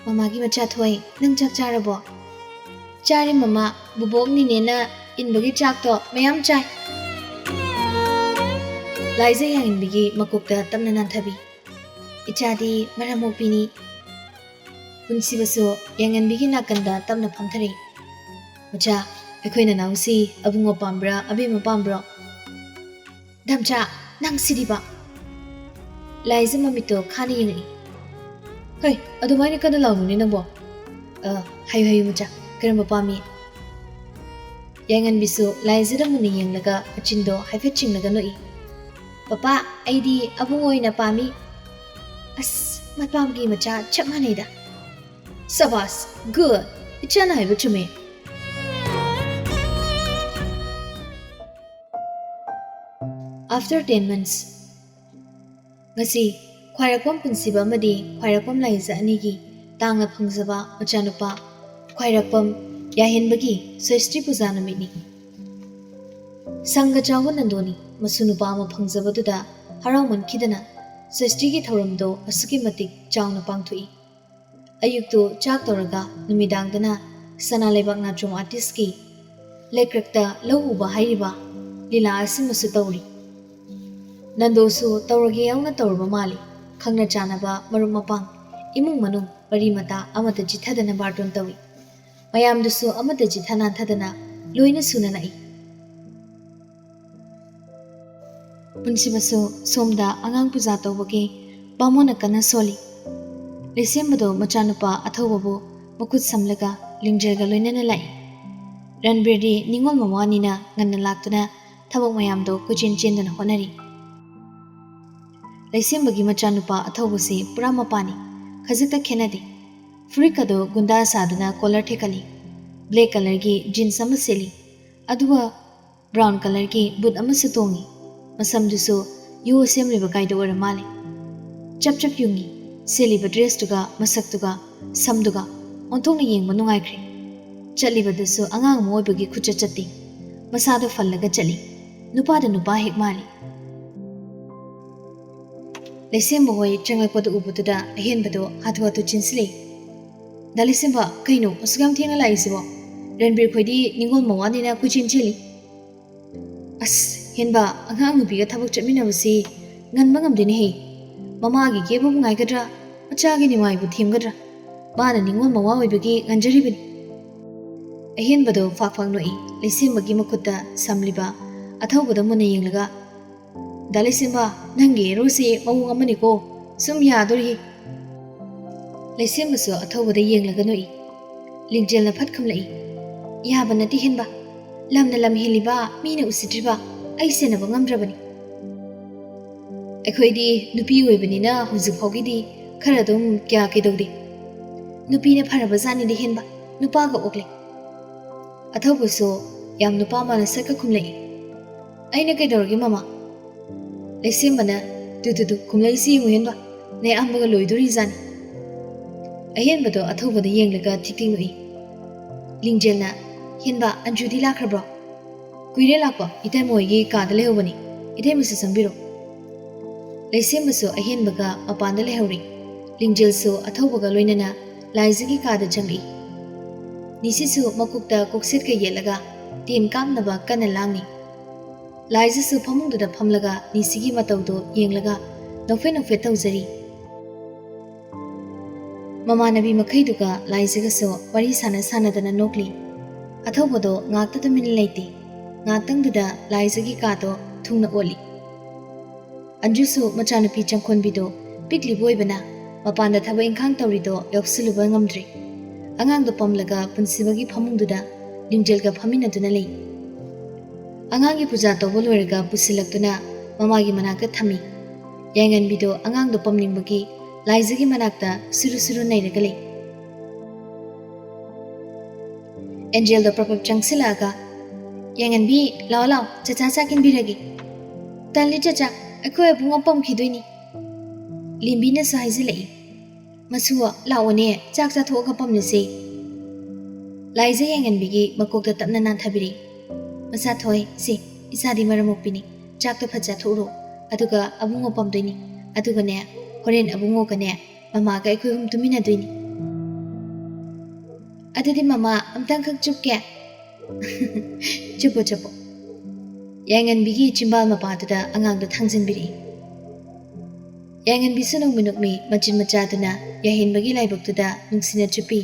"ꯃꯃꯥꯒꯤ ꯃꯆꯥ ꯊꯣꯏ, ꯅꯪ ꯆꯥꯛ ꯆꯥꯔꯕꯣ?" "ꯆꯥꯔꯦ ꯃꯃꯥ, ꯕꯨꯕꯣꯛ ꯅꯤꯅꯦꯅ ꯏꯟꯕꯒꯤ ꯆꯥꯛꯇꯣ ꯃꯌꯥꯝ ꯆꯥꯏ꯫" ꯂꯥꯏꯖ ꯌꯥꯏꯉꯟꯕꯤꯒꯤ ꯃꯀꯣꯛꯇ ꯇꯞꯅ ꯅꯥꯟꯊꯕꯤ꯫ "ꯏꯆꯥꯗꯤ ꯃꯔꯝ ꯃꯣꯛꯄꯤꯅꯤ꯫" ꯄꯨꯟꯁꯤꯕꯁꯨ ꯌꯥꯏꯉꯟꯕꯤꯒꯤ ꯅꯥꯀꯟꯗ ꯇꯞꯅ ꯐꯝꯊꯔꯛꯏ꯫ "ꯃꯆꯥ, ꯑꯩꯈꯣꯏ ꯅꯅꯥꯎꯁꯤ ꯑꯕꯨꯡꯉꯣ ꯄꯥꯝꯕ꯭ꯔꯥ, ꯑꯕꯦꯝꯃ ꯄꯥꯝꯕ꯭ꯔꯣ?" "ꯗꯥꯝꯆꯥ, ꯅꯪ ꯁꯤꯗꯤꯕ!" ꯂꯥꯏꯖ ꯃꯃꯤꯠꯇꯣ ꯈꯥꯅ ꯌꯦꯡꯉꯛꯏ꯫ "ꯍꯩ, ꯑꯗꯨꯃꯥꯏꯅ ꯀꯟꯅ ꯂꯥꯎꯅꯨꯅꯦ ꯅꯪꯕꯣ꯫ ꯑ, ꯍꯥꯏꯌꯨ, ꯍꯥꯏꯌꯨ ꯃꯆꯥ, ꯀꯔꯝꯕ ꯄꯥꯝꯃꯤ?" ꯌꯥꯏꯉꯟꯕꯤꯁꯨ ꯂꯥꯏꯖꯗ ꯃꯨꯟꯅ ꯌꯦꯡꯂꯒ ꯃꯆꯤꯟꯗꯣ ꯍꯥꯏꯐꯦꯠ ꯆꯤꯡꯂꯒ ꯅꯣꯛꯏ꯫ "ꯄꯄꯥ, ꯑꯩꯗꯤ ꯑꯕꯨꯡ ꯑꯣꯏꯅ ꯄꯥꯝꯃꯤ꯫" "ꯑꯁ, ꯃꯄꯥꯝꯒꯤ ꯃꯆꯥ ꯆꯞ ꯃꯥꯟꯅꯩꯗ꯫" "ꯁꯕꯥꯁ, good꯫ ꯏꯆꯥꯅ ꯍꯥꯏꯕ ꯆꯨꯝꯃꯦ꯫" After ten months꯫ ꯉꯁꯤ ꯈ꯭ꯋꯥꯏꯔꯥꯛꯄꯝ ꯄꯨꯟꯁꯤꯕ ꯑꯃꯗꯤ ꯈ꯭ꯋꯥꯏꯔꯥꯛꯄꯝ ꯂꯥꯏꯖ ꯑꯅꯤꯒꯤ ꯇꯥꯡꯅ ꯐꯪꯖꯕ ꯃꯆꯥꯅꯨꯄꯥ ꯈ꯭ꯋꯥꯏꯔꯥꯛꯄꯝ ꯌꯥꯏꯍꯦꯟꯕꯒꯤ ꯁꯣꯏꯁꯇ꯭ꯔꯤ ꯄꯨꯖꯥ ꯅꯨꯃꯤꯠꯅꯤ꯫ ꯁꯪꯒ ꯆꯥꯎꯕ ꯅꯟꯗꯣꯅꯤ ꯃꯁꯨ ꯅꯨꯄꯥ ꯑꯃ ꯐꯪꯖꯕꯗꯨꯗ ꯍꯔꯥꯎꯃꯟꯈꯤꯗꯅ ꯁꯣꯏꯁꯇ꯭ꯔꯤꯒꯤ ꯊꯧꯔꯝꯗꯣ ꯑꯁꯨꯛꯀꯤ ꯃꯇꯤꯛ ꯆꯥꯎꯅ ꯄꯥꯡꯊꯣꯛꯏ꯫ ꯑꯌꯨꯛꯇꯨ ꯆꯥꯛ ꯇꯧꯔꯒ ꯅꯨꯃꯤꯗꯥꯡꯗꯅ ꯁꯅꯥ ꯂꯩꯕꯥꯛ ꯅꯥꯆꯣꯝ ꯑꯥꯔꯇꯤꯁꯀꯤ ꯂꯩꯀ꯭ꯔꯛꯇ ꯂꯧ ꯎꯕ ꯍꯥꯏꯔꯤꯕ ꯂꯤꯂꯥ ꯑꯁꯤꯃꯁꯨ ꯇꯧꯔꯤ꯫ ꯅꯟꯗꯣꯁꯨ ꯇꯧꯔꯒꯦ ꯌꯥꯎꯅ ꯇꯧꯔꯕ ꯃꯥꯜꯂꯤ꯫ ꯈꯪꯅ ꯆꯥꯟꯅꯕ ꯃꯔꯨꯞ ꯃꯄꯥꯡ, ꯏꯃꯨꯡ ꯃꯅꯨꯡ, ꯃꯔꯤ ꯃꯇꯥ ꯑꯃꯠꯇ ꯆꯤꯠꯊꯗꯅ ꯕꯥꯔꯇꯣꯟ ꯇꯧꯏ꯫ ꯃꯌꯥꯝꯗꯨꯁꯨ ꯑꯃꯠꯇ ꯆꯤꯠꯊ ꯅꯥꯟꯊꯗꯅ ꯂꯣꯏꯅ ꯁꯨꯅ ꯅꯛꯏ꯫ ꯄꯨꯟꯁꯤꯕꯁꯨ ꯁꯣꯝꯗ ꯑꯉꯥꯡ ꯄꯨꯖꯥ ꯇꯧꯕꯒꯤ ꯕꯥꯃꯣꯟꯅ ꯀꯟꯅ ꯁꯣꯜꯂꯤ꯫ ꯂꯩꯁꯦꯝꯕꯗꯣ ꯃꯆꯥꯅꯨꯄꯥ ꯑꯊꯧꯕꯕꯨ ꯃꯈꯨꯠ ꯁꯝꯂꯒ ꯂꯤꯡꯖꯦꯜꯒ ꯂꯣꯏꯅꯅ ꯂꯥꯛꯏ꯫ ꯔꯟꯕꯤꯔꯗꯤ ꯅꯤꯉꯣꯜ ꯃꯋꯥꯅꯤꯅ ꯉꯟꯅ ꯂꯥꯛꯇꯨꯅ ꯊꯕꯛ ꯃꯌꯥꯝꯗꯣ ꯀꯣꯏꯆꯦꯟ ꯆꯦꯟꯗꯨꯅ ꯍꯣꯠꯅꯔꯤ꯫ ꯂꯩꯁꯦꯝꯕꯒꯤ ꯃꯆꯥꯅꯨꯄꯥ ꯑꯊꯧꯕꯁꯤ ꯄꯨꯔꯥ ꯃꯄꯥꯅꯤ, ꯈꯖꯤꯛꯇ ꯈꯦꯠꯅꯗꯦ꯫ ꯐꯨꯔꯤꯠꯀꯗꯣ ꯒꯨꯟꯗꯥ ꯁꯥꯗꯨꯅ ꯀꯣꯂꯔ ꯊꯦꯛꯀꯜꯂꯤ, ꯕ꯭ꯂꯦꯛ ꯀꯂꯔꯒꯤ ꯖꯤꯟꯁ ꯑꯃ ꯁꯦꯠꯂꯤ, ꯑꯗꯨꯒ ꯕ꯭ꯔꯥꯎꯟ ꯀꯂꯔꯒꯤ ꯕꯨꯠ ꯑꯃꯁꯨ ꯇꯣꯡꯉꯤ꯫ ꯃꯁꯝꯗꯨꯁꯨ ꯌꯣ ꯁꯦꯝꯂꯤꯕ ꯀꯥꯏꯗꯣ ꯑꯣꯏꯔ ꯃꯥꯜꯂꯦ꯫ ꯆꯞ ꯆꯞ ꯌꯨꯡꯉꯤ꯫ ꯁꯦꯠꯂꯤꯕ ꯗ꯭ꯔꯦꯁꯇꯨꯒ ꯃꯁꯛꯇꯨꯒ ꯁꯝꯗꯨꯒ ꯑꯣꯟꯊꯣꯛꯅ ꯌꯦꯡꯕ ꯅꯨꯡꯉꯥꯏꯈ꯭ꯔꯦ꯫ ꯆꯠꯂꯤꯕꯗꯨꯁꯨ ꯑꯉꯥꯡ ꯑꯃ ꯑꯣꯏꯕꯒꯤ ꯈꯨꯆꯠ ꯆꯠꯇꯦ꯫ ꯃꯁꯥꯗꯣ ꯐꯜꯂꯒ ꯆꯠꯂꯤ꯫ ꯅꯨꯄꯥꯗ ꯅꯨꯄꯥ ꯍꯦꯛ ꯃꯥꯜꯂꯤ꯫ ꯂꯩꯁꯦꯝꯕ ꯍꯣꯏ ꯆꯪꯂꯛꯄꯗꯨ ꯎꯕꯗꯨꯗ ꯑꯍꯦꯟꯕꯗꯣ ꯍꯥꯊꯨ ꯍꯥꯊꯨ ꯆꯦꯟꯁꯤꯜꯂꯛꯏ꯫ "ꯗꯥ ꯂꯩꯁꯦꯝꯕ, ꯀꯩꯅꯣ ꯑꯁꯨꯛ ꯌꯥꯝ ꯊꯦꯡꯅ ꯂꯥꯛꯏꯁꯤꯕꯣ? ꯔꯟꯕꯤꯔ ꯈꯣꯏꯗꯤ ꯅꯤꯡꯉꯣꯜ ꯃꯋꯥꯅꯤꯅ ꯀꯣꯏꯆꯦꯟ ꯆꯦꯜꯂꯤ꯫" "ꯑꯁ, ꯍꯦꯟꯕ, ꯑꯉꯥꯡ ꯅꯨꯄꯤꯒ ꯊꯕꯛ ꯆꯠꯃꯤꯟꯅꯕꯁꯤ ꯉꯟꯕ ꯉꯝꯗꯦꯅꯦꯍꯦ꯫ ꯃꯃꯥꯒꯤ ꯀꯦꯕꯕꯨ ꯉꯥꯏꯒꯗ꯭ꯔꯥ, ꯃꯆꯥꯒꯤ ꯅꯤꯡꯉꯥꯏꯕꯨ ꯊꯦꯝꯒꯗ꯭ꯔꯥ? ꯃꯥꯅ ꯅꯤꯡꯉꯣꯜ ꯃꯋꯥ ꯑꯣꯏꯕꯒꯤ ꯉꯟꯖꯔꯤꯕꯅꯤ꯫" ꯑꯍꯦꯟꯕꯗꯣ ꯐꯥꯛ ꯐꯥꯛ ꯅꯣꯛꯏ꯫ ꯂꯩꯁꯦꯝꯕꯒꯤ ꯃꯈꯨꯠꯇ ꯁꯝꯂꯤꯕ ꯑꯊꯧꯕꯗ ꯃꯨꯟꯅ ꯌꯦꯡꯂꯒ, "ꯗꯥ ꯂꯩꯁꯦꯝꯕ, ꯅꯪꯒꯤ ꯍꯦꯔꯣꯁꯤ ꯃꯑꯣꯡ ꯑꯃꯅꯤꯀꯣ, ꯁꯨꯝ ꯌꯥꯗꯣꯔꯤ꯫" ꯂꯩꯁꯦꯝꯕꯁꯨ ꯑꯊꯧꯕꯗ ꯌꯦꯡꯂꯒ ꯅꯣꯛꯏ꯫ ꯂꯤꯡꯖꯦꯜꯅ ꯐꯠ ꯈꯨꯝꯂꯛꯏ, "ꯌꯥꯕ ꯅꯠꯇꯦ ꯍꯦꯟꯕ, ꯂꯝꯅ ꯂꯝ ꯍꯦꯜꯂꯤꯕ, ꯃꯤꯅ ꯎꯁꯤꯠꯇ꯭ꯔꯤꯕ, ꯑꯩ ꯁꯦꯟꯅꯕ ꯉꯝꯗ꯭ꯔꯕꯅꯤ꯫ ꯑꯩꯈꯣꯏꯗꯤ ꯅꯨꯄꯤ ꯑꯣꯏꯕꯅꯤꯅ ꯍꯧꯖꯤꯛ ꯐꯥꯎꯒꯤꯗꯤ ꯈꯔ ꯑꯗꯨꯝ ꯀꯌꯥ ꯀꯩꯗꯧꯗꯦ꯫ ꯅꯨꯄꯤꯅ ꯐꯔꯕ ꯖꯥꯠꯅꯤꯗ ꯍꯦꯟꯕ, ꯅꯨꯄꯥꯒ ꯑꯣꯛꯂꯦ꯫" ꯑꯊꯧꯕꯁꯨ ꯌꯥꯝ ꯅꯨꯄꯥ ꯃꯥꯅ ꯁꯛꯀ ꯈꯨꯝꯂꯛꯏ, "ꯑꯩꯅ ꯀꯩꯗꯧꯔꯒꯦ ꯃꯃꯥ?" ꯂꯩꯁꯦꯝꯕꯅ, "ꯇꯨ ꯇꯨ ꯇꯨ, ꯈꯨꯝꯂꯛꯏꯁꯤ ꯌꯦꯡꯉꯨ ꯍꯦꯟꯕ, ꯅꯌꯥꯝꯕꯒ ꯂꯣꯏꯗꯣꯔꯤꯖꯥꯠꯅꯤ꯫" ꯑꯍꯦꯟꯕꯗꯣ ꯑꯊꯧꯕꯗ ꯌꯦꯡꯂꯒ ꯊꯤꯛ ꯊꯤꯛ ꯅꯣꯛꯏ꯫ ꯂꯤꯡꯖꯦꯜꯅ, "ꯍꯦꯟꯕ, ꯑꯟꯖꯨꯗꯤ ꯂꯥꯛꯈ꯭ꯔꯕ꯭ꯔꯣ?" "ꯀꯨꯏꯔꯦ ꯂꯥꯛꯄ, ꯏꯇꯩꯃ ꯍꯣꯏꯒꯤ ꯀꯥꯗ ꯂꯩꯍꯧꯕꯅꯤ, ꯏꯇꯩꯃꯁꯨ ꯆꯪꯕꯤꯔꯣ꯫" ꯂꯩꯁꯦꯝꯕꯁꯨ ꯑꯍꯦꯟꯕꯒ ꯃꯄꯥꯟꯗ ꯂꯩꯍꯧꯔꯤ꯫ ꯂꯤꯡꯖꯦꯜꯁꯨ ꯑꯊꯧꯕꯒ ꯂꯣꯏꯅꯅ ꯂꯥꯏꯖꯒꯤ ꯀꯥꯗ ꯆꯪꯂꯛꯏ꯫ ꯅꯤꯁꯤꯁꯨ ꯃꯀꯣꯛꯇ ꯀꯣꯛꯁꯦꯠꯀ ꯌꯦꯠꯂꯒ ꯇꯦꯟ ꯀꯥꯞꯅꯕ ꯀꯟꯅ ꯂꯥꯡꯂꯤ꯫ ꯂꯥꯏꯖꯁꯨ ꯐꯃꯨꯡꯗꯨꯗ ꯐꯝꯂꯒ ꯅꯤꯁꯤꯒꯤ ꯃꯇꯧꯗꯨ ꯌꯦꯡꯂꯒ ꯅꯣꯛꯐꯦꯠ ꯅꯣꯛꯐꯦꯠ ꯇꯧꯖꯔꯤ꯫ ꯃꯃꯥꯟꯅꯕꯤ ꯃꯈꯩꯗꯨꯒ ꯂꯥꯏꯖꯒꯁꯨ ꯋꯥꯔꯤ ꯁꯥꯟꯅ ꯁꯥꯟꯅꯗꯅ ꯅꯣꯛꯂꯤ꯫ ꯑꯊꯧꯕꯗꯣ ꯉꯥꯛꯇ ꯇꯨꯃꯤꯟꯅ ꯂꯩꯇꯦ꯫ ꯉꯥꯛꯇꯪꯗꯨꯗ ꯂꯥꯏꯖꯒꯤ ꯀꯥꯗꯣ ꯊꯨꯡꯅ ꯑꯣꯠꯂꯤ꯫ ꯑꯟꯖꯨꯁꯨ ꯃꯆꯥꯅꯨꯄꯤ ꯆꯪꯈꯣꯟꯕꯤꯗꯣ ꯄꯤꯛꯂꯤꯕ ꯑꯣꯏꯕꯅ ꯃꯄꯥꯟꯗ ꯊꯕꯛ ꯏꯪꯈꯥꯡ ꯇꯧꯔꯤꯗꯣ ꯌꯥꯎꯁꯤꯜꯂꯨꯕ ꯉꯝꯗ꯭ꯔꯦ꯫ ꯑꯉꯥꯡꯗꯣ ꯄꯝꯂꯒ ꯄꯨꯟꯁꯤꯕꯒꯤ ꯐꯃꯨꯡꯗꯨꯗ ꯂꯤꯡꯖꯦꯜꯒ ꯐꯝꯃꯤꯟꯅꯗꯨꯅ ꯂꯩ꯫ ꯑꯉꯥꯡꯒꯤ ꯄꯨꯖꯥ ꯇꯧꯕ ꯂꯣꯏꯔꯒ ꯄꯨꯁꯤꯜꯂꯛꯇꯨꯅ ꯃꯃꯥꯒꯤ ꯃꯅꯥꯛꯇ ꯊꯝꯃꯤ꯫ ꯌꯥꯏꯉꯟꯕꯤꯗꯣ ꯑꯉꯥꯡꯗꯣ ꯄꯝꯅꯤꯡꯕꯒꯤ ꯂꯥꯏꯖꯒꯤ ꯃꯅꯥꯛꯇ ꯁꯨꯔꯨ ꯁꯨꯔꯨ ꯅꯩꯔꯒ ꯂꯩ꯫ ꯑꯦꯟꯖꯦꯜꯗꯣ ꯄ꯭ꯔꯞ ꯄ꯭ꯔꯞ ꯆꯪꯁꯤꯜꯂꯛꯑꯒ, "ꯌꯥꯏꯉꯟꯕꯤ, ꯂꯥꯛꯑꯣ ꯂꯥꯛꯑꯣ, ꯆꯆꯥ ꯆꯥꯛ ꯏꯟꯕꯤꯔꯒꯦ꯫ ꯇꯜꯂꯤ ꯆꯆꯥ, ꯑꯩꯈꯣꯏ ꯑꯕꯨꯡꯉꯣ ꯄꯝꯈꯤꯗꯣꯏꯅꯤ꯫" ꯂꯦꯝꯕꯤꯅꯁꯨ ꯍꯥꯏꯖꯤꯜꯂꯛꯏ, "ꯃꯁꯨ, ꯂꯥꯛꯑꯣꯅꯦ, ꯆꯥꯛ ꯆꯥꯊꯣꯛꯑꯒ ꯄꯝꯂꯁꯦ꯫" ꯂꯥꯏꯖ ꯌꯥꯏꯉꯟꯕꯤꯒꯤ ꯃꯀꯣꯛꯇ ꯇꯞꯅ ꯅꯥꯟꯊꯕꯤꯔꯛꯏ꯫ "ꯃꯆꯥ ꯊꯣꯏ, ꯁꯦ, ꯏꯆꯥꯗꯤ ꯃꯔꯝ ꯃꯣꯛꯄꯤꯅꯤ, ꯆꯥꯛꯇꯣ ꯐꯠ ꯆꯥꯊꯣꯛꯎꯔꯣ, ꯑꯗꯨꯒ ꯑꯕꯨꯡꯉꯣ ꯄꯝꯗꯣꯏꯅꯤ, ꯑꯗꯨꯒꯅꯦ, ꯍꯣꯔꯦꯟ ꯑꯕꯨꯡꯉꯣꯒꯅꯦ ꯃꯃꯥꯒ ꯑꯩꯈꯣꯏ ꯑꯍꯨꯝ ꯇꯨꯃꯤꯟꯅꯗꯣꯏꯅꯤ꯫" "ꯑꯗꯨꯗꯤ ꯃꯃꯥ, ꯑꯝꯇꯪꯈꯛ ꯆꯨꯞꯀꯦ꯫" "ꯆꯨꯞꯄꯣ, ꯆꯨꯞꯄꯣ꯫" ꯌꯥꯏꯉꯟꯕꯤꯒꯤ ꯆꯤꯝꯕꯥꯜ ꯃꯄꯥꯗꯨꯗ ꯑꯉꯥꯡꯗꯣ ꯊꯥꯡꯖꯤꯟꯕꯤꯔꯛꯏ꯫ ꯌꯥꯏꯉꯟꯕꯤꯁꯨ ꯅꯣꯛꯃꯤ ꯅꯣꯛꯃꯤ ꯃꯆꯤꯟ ꯃꯆꯥꯗꯨꯅ ꯌꯥꯏꯍꯦꯟꯕꯒꯤ ꯂꯥꯏꯕꯛꯇꯨꯗ ꯅꯨꯡꯁꯤꯅ ꯆꯨꯞꯄꯤ꯫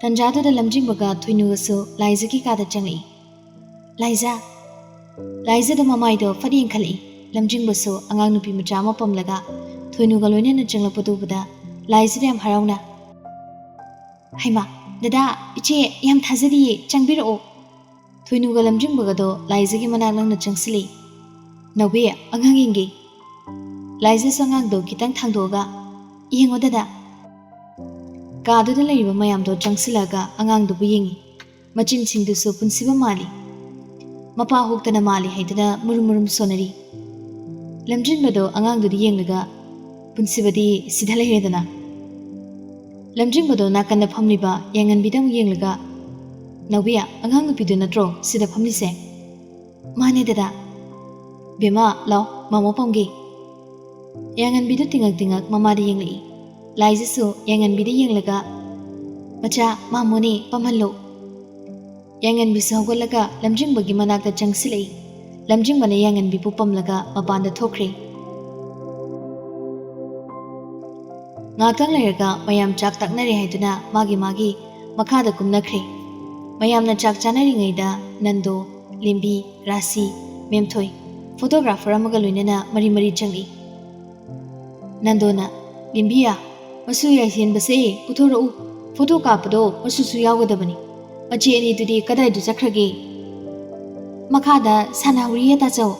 ꯇꯟꯖꯥꯗꯨꯗ ꯂꯝꯖꯤꯡꯕꯒ ꯊꯣꯏꯅꯨꯒꯁꯨ ꯂꯥꯏꯖꯒꯤ ꯀꯥꯗ ꯆꯪꯂꯛꯏ꯫ "ꯂꯥꯏꯖ!" ꯂꯥꯏꯖꯗ ꯃꯃꯥꯏꯗꯣ ꯐꯠ ꯌꯦꯡꯈꯠꯂꯛꯏ꯫ ꯂꯝꯖꯤꯡꯕꯁꯨ ꯑꯉꯥꯡ ꯅꯨꯄꯤ ꯃꯆꯥ ꯑꯃ ꯄꯝꯂꯒ ꯊꯣꯏꯅꯨꯒ ꯂꯣꯏꯅꯅ ꯆꯪꯂꯛꯄꯗꯨ ꯎꯕꯗ ꯂꯥꯏꯖꯗ ꯌꯥꯝ ꯍꯔꯥꯎꯅ, "ꯍꯩꯃꯥ, ꯗꯗꯥ, ꯏꯆꯦ, ꯌꯥꯝ ꯊꯥꯖꯔꯤꯌꯦ, ꯆꯪꯕꯤꯔꯛꯑꯣ꯫" ꯊꯣꯏꯅꯨꯒ ꯂꯝꯖꯤꯡꯕꯒꯗꯣ ꯂꯥꯏꯖꯒꯤ ꯃꯅꯥꯛ ꯅꯛꯅ ꯆꯪꯁꯤꯜꯂꯛꯏ꯫ "ꯅꯥꯎꯕꯤ, ꯑꯉꯥꯡ ꯌꯦꯡꯒꯦ꯫" ꯂꯥꯏꯖꯁꯨ ꯑꯉꯥꯡꯗꯣ ꯈꯤꯇꯪ ꯊꯥꯡꯗꯣꯛꯑꯒ, "ꯌꯦꯡꯉꯣ ꯗꯗꯥ꯫" ꯀꯥꯗꯨꯗ ꯂꯩꯔꯤꯕ ꯃꯌꯥꯝꯗꯣ ꯆꯪꯁꯤꯜꯂꯛꯑꯒ ꯑꯉꯥꯡꯗꯨꯕꯨ ꯌꯦꯡꯉꯤ꯫ ꯃꯆꯤꯟꯁꯤꯡꯗꯨꯁꯨ ꯄꯨꯟꯁꯤꯕ ꯃꯥꯜꯂꯤ꯫ ꯃꯄꯥ ꯍꯣꯛꯇꯅ ꯃꯥꯜꯂꯤ ꯍꯥꯏꯗꯨꯅ ꯃꯨꯔꯨꯝ ꯃꯨꯔꯨꯝ ꯁꯣꯟꯅꯔꯤ꯫ ꯂꯝꯖꯤꯡꯕꯗꯣ ꯑꯉꯥꯡꯗꯨꯗ ꯌꯦꯡꯂꯒ, "ꯄꯨꯟꯁꯤꯕꯗꯤ ꯁꯤꯗ ꯂꯩꯔꯦꯗꯅ꯫" ꯂꯝꯖꯤꯡꯕꯗꯣ ꯅꯥꯀꯟꯗ ꯐꯝꯂꯤꯕ ꯌꯥꯏꯉꯟꯕꯤꯗ ꯑꯃꯨꯛ ꯌꯦꯡꯂꯒ, "ꯅꯥꯎꯕꯤ, ꯑꯉꯥꯡ ꯅꯨꯄꯤꯗꯨ ꯅꯠꯇ꯭ꯔꯣ ꯁꯤꯗ ꯐꯝꯂꯤꯁꯦ?" "ꯃꯥꯅꯦ ꯗꯗꯥ꯫" "ꯕꯦꯝꯃ, ꯂꯥꯎ, ꯃꯥꯃꯣ ꯄꯝꯒꯦ꯫" ꯌꯥꯏꯉꯟꯕꯤꯗꯨ ꯇꯤꯡꯉꯛ ꯇꯤꯡꯉꯛ ꯃꯃꯥꯗ ꯌꯦꯡꯂꯛꯏ꯫ ꯂꯥꯏꯖꯁꯨ ꯌꯥꯏꯉꯟꯕꯤꯗ ꯌꯦꯡꯂꯒ, "ꯃꯆꯥ, ꯃꯥꯃꯣꯅꯦ, ꯄꯝꯍꯜꯂꯣ꯫" ꯌꯥꯏꯉꯟꯕꯤꯁꯨ ꯍꯧꯒꯠꯂꯒ ꯂꯝꯖꯤꯡꯕꯒꯤ ꯃꯅꯥꯛꯇ ꯆꯪꯁꯤꯜꯂꯛꯏ꯫ ꯂꯝꯖꯤꯡꯕꯅ ꯌꯥꯏꯉꯟꯕꯤꯕꯨ ꯄꯝꯂꯒ ꯃꯄꯥꯟꯗ ꯊꯣꯛꯈ꯭ꯔꯦ꯫ ꯉꯥꯏꯍꯥꯛꯇꯪ ꯂꯩꯔꯒ ꯃꯌꯥꯝ ꯆꯥꯛ ꯇꯥꯛꯅꯔꯦ ꯍꯥꯏꯗꯨꯅ ꯃꯥꯒꯤ ꯃꯥꯒꯤ ꯃꯈꯥꯗ ꯀꯨꯝꯅꯈ꯭ꯔꯦ꯫ ꯃꯌꯥꯝꯅ ꯆꯥꯛ ꯆꯥꯅꯔꯤꯉꯩꯗ ꯅꯟꯗꯣ, ꯂꯦꯝꯕꯤ, ꯔꯥꯁꯤ, ꯃꯦꯝꯊꯣꯏ ꯐꯣꯇꯣꯒ꯭ꯔꯥꯐꯔ ꯑꯃꯒ ꯂꯣꯏꯅꯅ ꯃꯔꯤ ꯃꯔꯤ ꯆꯪꯂꯛꯏ꯫ ꯅꯟꯗꯣꯅ, "ꯂꯦꯝꯕꯤꯌꯥ, ꯃꯆꯨ ꯌꯥꯏꯍꯦꯟꯕꯁꯦ ꯄꯨꯊꯣꯔꯛꯎ꯫ ꯐꯣꯇꯣ ꯀꯥꯞꯄꯗꯣ ꯃꯆꯨꯁꯨ ꯌꯥꯎꯒꯗꯕꯅꯤ꯫ "ꯃꯆꯦ ꯑꯅꯤꯗꯨꯗꯤ ꯀꯗꯥꯏꯗ ꯆꯠꯈ꯭ꯔꯒꯦ?" "ꯃꯈꯥꯗ ꯁꯥꯟꯅꯍꯧꯔꯤꯌꯦ ꯇꯥꯆꯧ꯫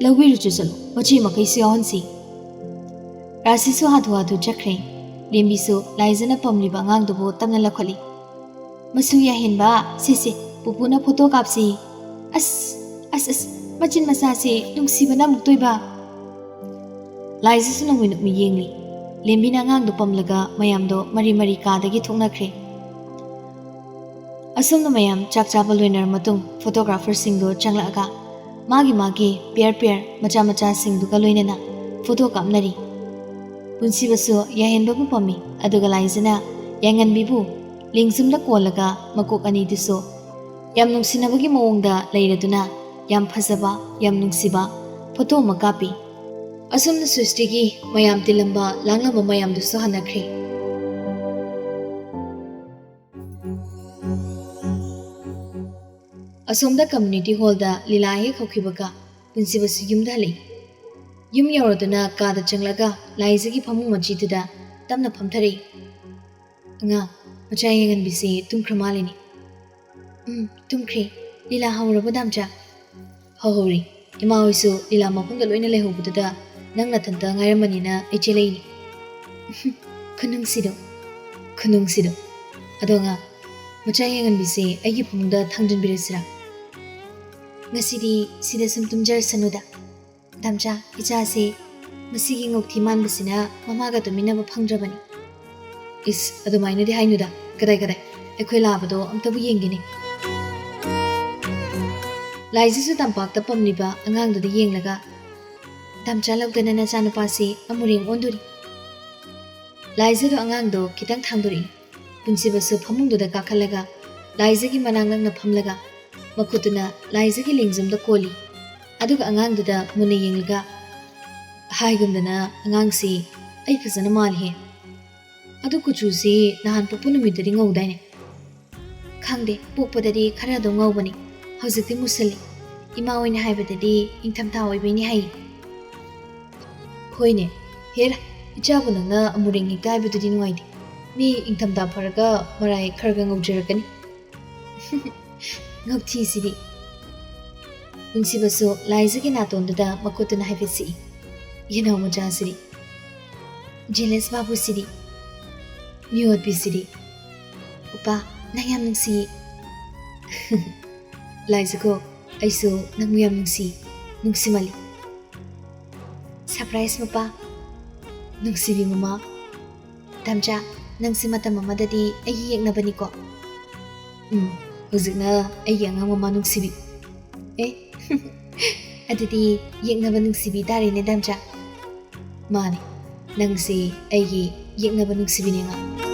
ꯂꯧꯕꯤꯔꯨꯆꯣ ꯆꯠꯂꯣ, ꯃꯆꯦ ꯃꯈꯩꯁꯨ ꯌꯥꯎꯍꯟꯁꯤ꯫" ꯔꯥꯖꯦꯁꯁꯨ ꯍꯥꯊꯨ ꯍꯥꯊꯨ ꯆꯠꯈ꯭ꯔꯦ꯫ ꯂꯦꯝꯕꯤꯁꯨ ꯂꯥꯏꯖꯅ ꯄꯝꯂꯤꯕ ꯑꯉꯥꯡꯗꯨꯕꯨ ꯇꯞꯅ ꯂꯧꯈꯠꯂꯤ꯫ "ꯃꯁꯨ ꯌꯥꯍꯦꯟꯕ, ꯁꯦ ꯁꯦ, ꯄꯨꯄꯨꯅ ꯐꯣꯇꯣ ꯀꯥꯞꯁꯤ꯫ ꯑꯁ, ꯑꯁ, ꯑꯁ, ꯃꯆꯤꯟ ꯃꯆꯥꯁꯦ ꯅꯨꯡꯁꯤꯕꯅ ꯑꯃꯨꯛꯇꯣꯏꯕ!" ꯂꯥꯏꯖꯁꯨ ꯅꯣꯡꯃꯩ ꯅꯣꯛꯃꯤ ꯌꯦꯡꯂꯤ꯫ ꯂꯦꯝꯕꯤꯅ ꯑꯉꯥꯡꯗꯨ ꯄꯝꯂꯒ ꯃꯌꯥꯝꯗꯣ ꯃꯔꯤ ꯃꯔꯤ ꯀꯥꯗꯒꯤ ꯊꯣꯛꯅꯈ꯭ꯔꯦ꯫ ꯑꯁꯨꯝꯅ ꯃꯌꯥꯝ ꯆꯥꯛ ꯆꯥꯕ ꯂꯣꯏꯅꯔ ꯃꯇꯨꯡ, ꯐꯣꯇꯣꯒ꯭ꯔꯥꯐꯔꯁꯤꯡꯗꯣ ꯆꯪꯂꯛꯑꯒ ꯃꯥꯒꯤ ꯃꯥꯒꯤ ꯄꯤꯌꯔ ꯄꯤꯌꯔ ꯃꯆꯥ ꯃꯆꯥꯁꯤꯡꯗꯨꯒ ꯂꯣꯏꯅꯅ ꯐꯣꯇꯣ ꯀꯥꯞꯅꯔꯤ꯫ ꯄꯨꯟꯁꯤꯕꯁꯨ ꯌꯥꯍꯦꯟꯕꯕꯨ ꯄꯝꯃꯤ, ꯑꯗꯨꯒ ꯂꯥꯏꯖꯅ ꯌꯥꯏꯉꯟꯕꯤꯕꯨ ꯂꯦꯡꯖꯨꯝꯗ ꯀꯣꯜꯂꯒ ꯃꯀꯣꯛ ꯑꯅꯤꯗꯨꯁꯨ ꯌꯥꯝ ꯅꯨꯡꯁꯤꯅꯕꯒꯤ ꯃꯑꯣꯡꯗ ꯂꯩꯔꯗꯨꯅ ꯌꯥꯝ ꯐꯖꯕ, ꯌꯥꯝ ꯅꯨꯡꯁꯤꯕ ꯐꯣꯇꯣ ꯑꯃ ꯀꯥꯞꯄꯤ꯫ ꯑꯁꯨꯝꯅ ꯁ꯭ꯋꯤꯁꯇꯤꯒꯤ ꯃꯌꯥꯝ ꯇꯤꯜꯂꯝꯕ ꯂꯥꯡꯂꯝꯕ ꯃꯌꯥꯝꯗꯨꯁꯨ ꯍꯟꯅꯈ꯭ꯔꯦ꯫ ꯑꯁꯣꯝꯗ ꯀꯝꯃ꯭ꯌꯨꯅꯤꯇꯤ ꯍꯣꯜꯗ ꯂꯤꯂꯥ ꯍꯦꯛ ꯍꯧꯈꯤꯕꯒ ꯄꯨꯟꯁꯤꯕꯁꯨ ꯌꯨꯝꯗ ꯍꯜꯂꯛꯏ꯫ ꯌꯨꯝ ꯌꯧꯔꯗꯨꯅ ꯀꯥꯗ ꯆꯪꯂꯒ ꯂꯥꯏꯖꯒꯤ ꯐꯃꯨꯡ ꯃꯆꯤꯗꯨꯗ ꯇꯞꯅ ꯐꯝꯊꯔꯛꯏ꯫ "ꯑꯉꯥꯡ, ꯃꯆꯥ ꯌꯦꯡꯍꯟꯕꯤꯁꯦ ꯇꯨꯝꯈ꯭ꯔ ꯃꯥꯜꯂꯤꯅꯦ꯫" "ꯎꯝ, ꯇꯨꯝꯈ꯭ꯔꯦ꯫ ꯂꯤꯂꯥ ꯍꯧꯔꯕꯣ, ꯗꯥꯝꯆꯥ?" "ꯍꯧꯍꯧꯔꯦ꯫ ꯏꯃꯥ ꯍꯣꯏꯁꯨ ꯂꯤꯂꯥ ꯃꯐꯝꯗ ꯂꯣꯏꯅ ꯂꯩꯍꯧꯕꯗꯨꯗ ꯅꯪ ꯅꯊꯟꯇ ꯉꯥꯏꯔꯝꯃꯅꯤꯅ ꯑꯩ ꯆꯦꯜꯂꯛꯏꯅꯦ꯫" "ꯈꯨꯅꯨꯡꯁꯤꯗꯣ, ꯈꯨꯅꯨꯡꯁꯤꯗꯣ꯫ ꯑꯗꯣ ꯑꯉꯥꯡ, ꯃꯆꯥ ꯌꯦꯡꯍꯟꯕꯤꯁꯦ ꯑꯩꯒꯤ ꯐꯃꯨꯡꯗ ꯊꯥꯡꯖꯤꯟꯕꯤꯔꯁꯤꯔꯥ?" "ꯉꯁꯤꯗꯤ ꯁꯤꯗ ꯁꯨꯝ ꯇꯨꯝꯖꯔꯁꯅꯨꯗ꯫ ꯗꯥꯝꯆꯥ, ꯏꯆꯥꯁꯦ ꯃꯁꯤꯒꯤ ꯉꯧꯊꯤ ꯃꯥꯟꯕꯁꯤꯅ ꯃꯃꯥꯒ ꯇꯨꯃꯤꯟꯅꯕ ꯐꯪꯗ꯭ꯔꯕꯅꯤ꯫" "ꯏꯁ, ꯑꯗꯨꯃꯥꯏꯅꯗꯤ ꯍꯥꯏꯅꯨꯗ꯫ ꯀꯗꯥꯏ, ꯀꯗꯥꯏ? ꯑꯩꯈꯣꯏ ꯂꯥꯕꯗꯣ ꯑꯝꯇꯕꯨ ꯌꯦꯡꯒꯦꯅꯦ꯫" ꯂꯥꯏꯖꯁꯨ ꯇꯝꯄꯥꯛꯇ ꯄꯝꯂꯤꯕ ꯑꯉꯥꯡꯗꯨꯗ ꯌꯦꯡꯂꯒ, "ꯗꯥꯝꯆꯥ ꯂꯧꯗꯅ ꯅꯆꯥꯅꯨꯄꯥꯁꯤ ꯑꯃꯨꯔꯦꯡ ꯑꯣꯟꯗꯣꯔꯤ꯫" ꯂꯥꯏꯖꯗꯣ ꯑꯉꯥꯡꯗꯣ ꯈꯤꯇꯪ ꯊꯥꯡꯗꯣꯔꯛꯏ꯫ ꯄꯨꯟꯁꯤꯕꯁꯨ ꯐꯃꯨꯡꯗꯨꯗ ꯀꯥꯈꯠꯂꯒ ꯂꯥꯏꯖꯒꯤ ꯃꯅꯥꯛ ꯅꯛꯅ ꯐꯝꯂꯒ ꯃꯈꯨꯠꯇꯨꯅ ꯂꯥꯏꯖꯒꯤ ꯂꯦꯡꯖꯨꯝꯗ ꯀꯣꯜꯂꯤ꯫ ꯑꯗꯨꯒ ꯑꯉꯥꯡꯗꯨꯗ ꯃꯨꯟꯅ ꯌꯦꯡꯂꯒ, "ꯍꯥꯏꯒꯨꯝꯗꯅ ꯑꯉꯥꯡꯁꯤ ꯑꯩ ꯐꯖꯅ ꯃꯥꯜꯂꯤꯍꯦ꯫ ꯑꯗꯨ ꯀꯨꯆꯨꯁꯤ ꯅꯍꯥꯟ ꯄꯣꯛꯄ ꯅꯨꯃꯤꯠꯇꯗꯤ ꯉꯧꯗꯥꯏꯅꯦ?" "ꯈꯪꯗꯦ, ꯄꯣꯛꯄꯗꯗꯤ ꯈꯔ ꯑꯗꯨꯝ ꯉꯧꯕꯅꯤ, ꯍꯧꯖꯤꯛꯇꯤ ꯃꯨꯁꯜꯂꯤ꯫ ꯏꯃꯥ ꯍꯣꯏꯅ ꯍꯥꯏꯕꯗꯗꯤ ꯏꯪꯊꯝꯊꯥ ꯑꯣꯏꯕꯩꯅꯤ ꯍꯥꯏꯌꯦ꯫" "ꯍꯣꯏꯅꯦ, ꯍꯦꯔꯥ, ꯏꯆꯥꯕꯨ ꯅꯪꯅ ꯑꯃꯨꯔꯦꯡ ꯍꯦꯛꯇ ꯍꯥꯏꯕꯗꯨꯗꯤ ꯅꯨꯡꯉꯥꯏꯇꯦ꯫ ꯃꯤ ꯏꯪꯊꯝꯊꯥ ꯐꯔꯒ ꯃꯔꯥꯏ ꯈꯔ ꯈꯔ ꯉꯧꯖꯔꯛꯀꯅꯤ꯫" ꯉꯛꯊꯤꯁꯤꯗꯤ꯫ ꯅꯨꯡꯁꯤꯕꯁꯨ ꯂꯥꯏꯖꯒꯤ ꯅꯥꯇꯣꯟꯗꯨꯗ ꯃꯈꯨꯠꯇꯨꯅ ꯍꯥꯏꯐꯦꯠ ꯁꯤꯛꯏ꯫ ꯌꯦꯅꯥꯎ ꯃꯆꯥꯁꯤꯗꯤ꯫ ꯖꯦꯂꯁ ꯕꯥꯕꯨꯁꯤꯗꯤ꯫ ꯃꯤꯑꯣꯠꯄꯤꯁꯤꯗꯤ꯫ ꯎꯄꯥ, ꯅꯪ ꯌꯥꯝ ꯅꯨꯡꯁꯤꯌꯦ꯫ ꯂꯥꯏꯖꯀꯣ, ꯑꯩꯁꯨ ꯅꯪꯕꯨ ꯌꯥꯝ ꯅꯨꯡꯁꯤ꯫ ꯅꯨꯡꯁꯤꯃꯜꯂꯤ꯫ ꯁꯔꯄ꯭ꯔꯥꯏꯖ ꯃꯄꯥ꯫ ꯅꯨꯡꯁꯤꯕꯤ ꯃꯃꯥ꯫ ꯗꯥꯝꯆꯥ, ꯅꯪꯁꯦ ꯃꯇꯝ ꯑꯃꯗꯗꯤ ꯑꯩꯒꯤ ꯌꯦꯛꯅꯕꯅꯤꯀꯣ꯫ ꯎꯝ, ꯍꯧꯖꯤꯛꯅ ꯑꯩꯒꯤ ꯑꯉꯥꯡ ꯃꯃꯥ ꯅꯨꯡꯁꯤꯕꯤ꯫ ꯑꯦ, ꯑꯗꯨꯗꯤ ꯌꯦꯛꯅꯕ ꯅꯨꯡꯁꯤꯕꯤ ꯇꯥꯔꯦꯅꯦ, ꯗꯥꯝꯆꯥ꯫ ꯃꯥꯅꯤ, ꯅꯪꯁꯦ ꯑꯩꯒꯤ ꯌꯦꯛꯅꯕ ꯅꯨꯡꯁꯤꯕꯤꯅꯦ, ꯑꯉꯥꯡ꯫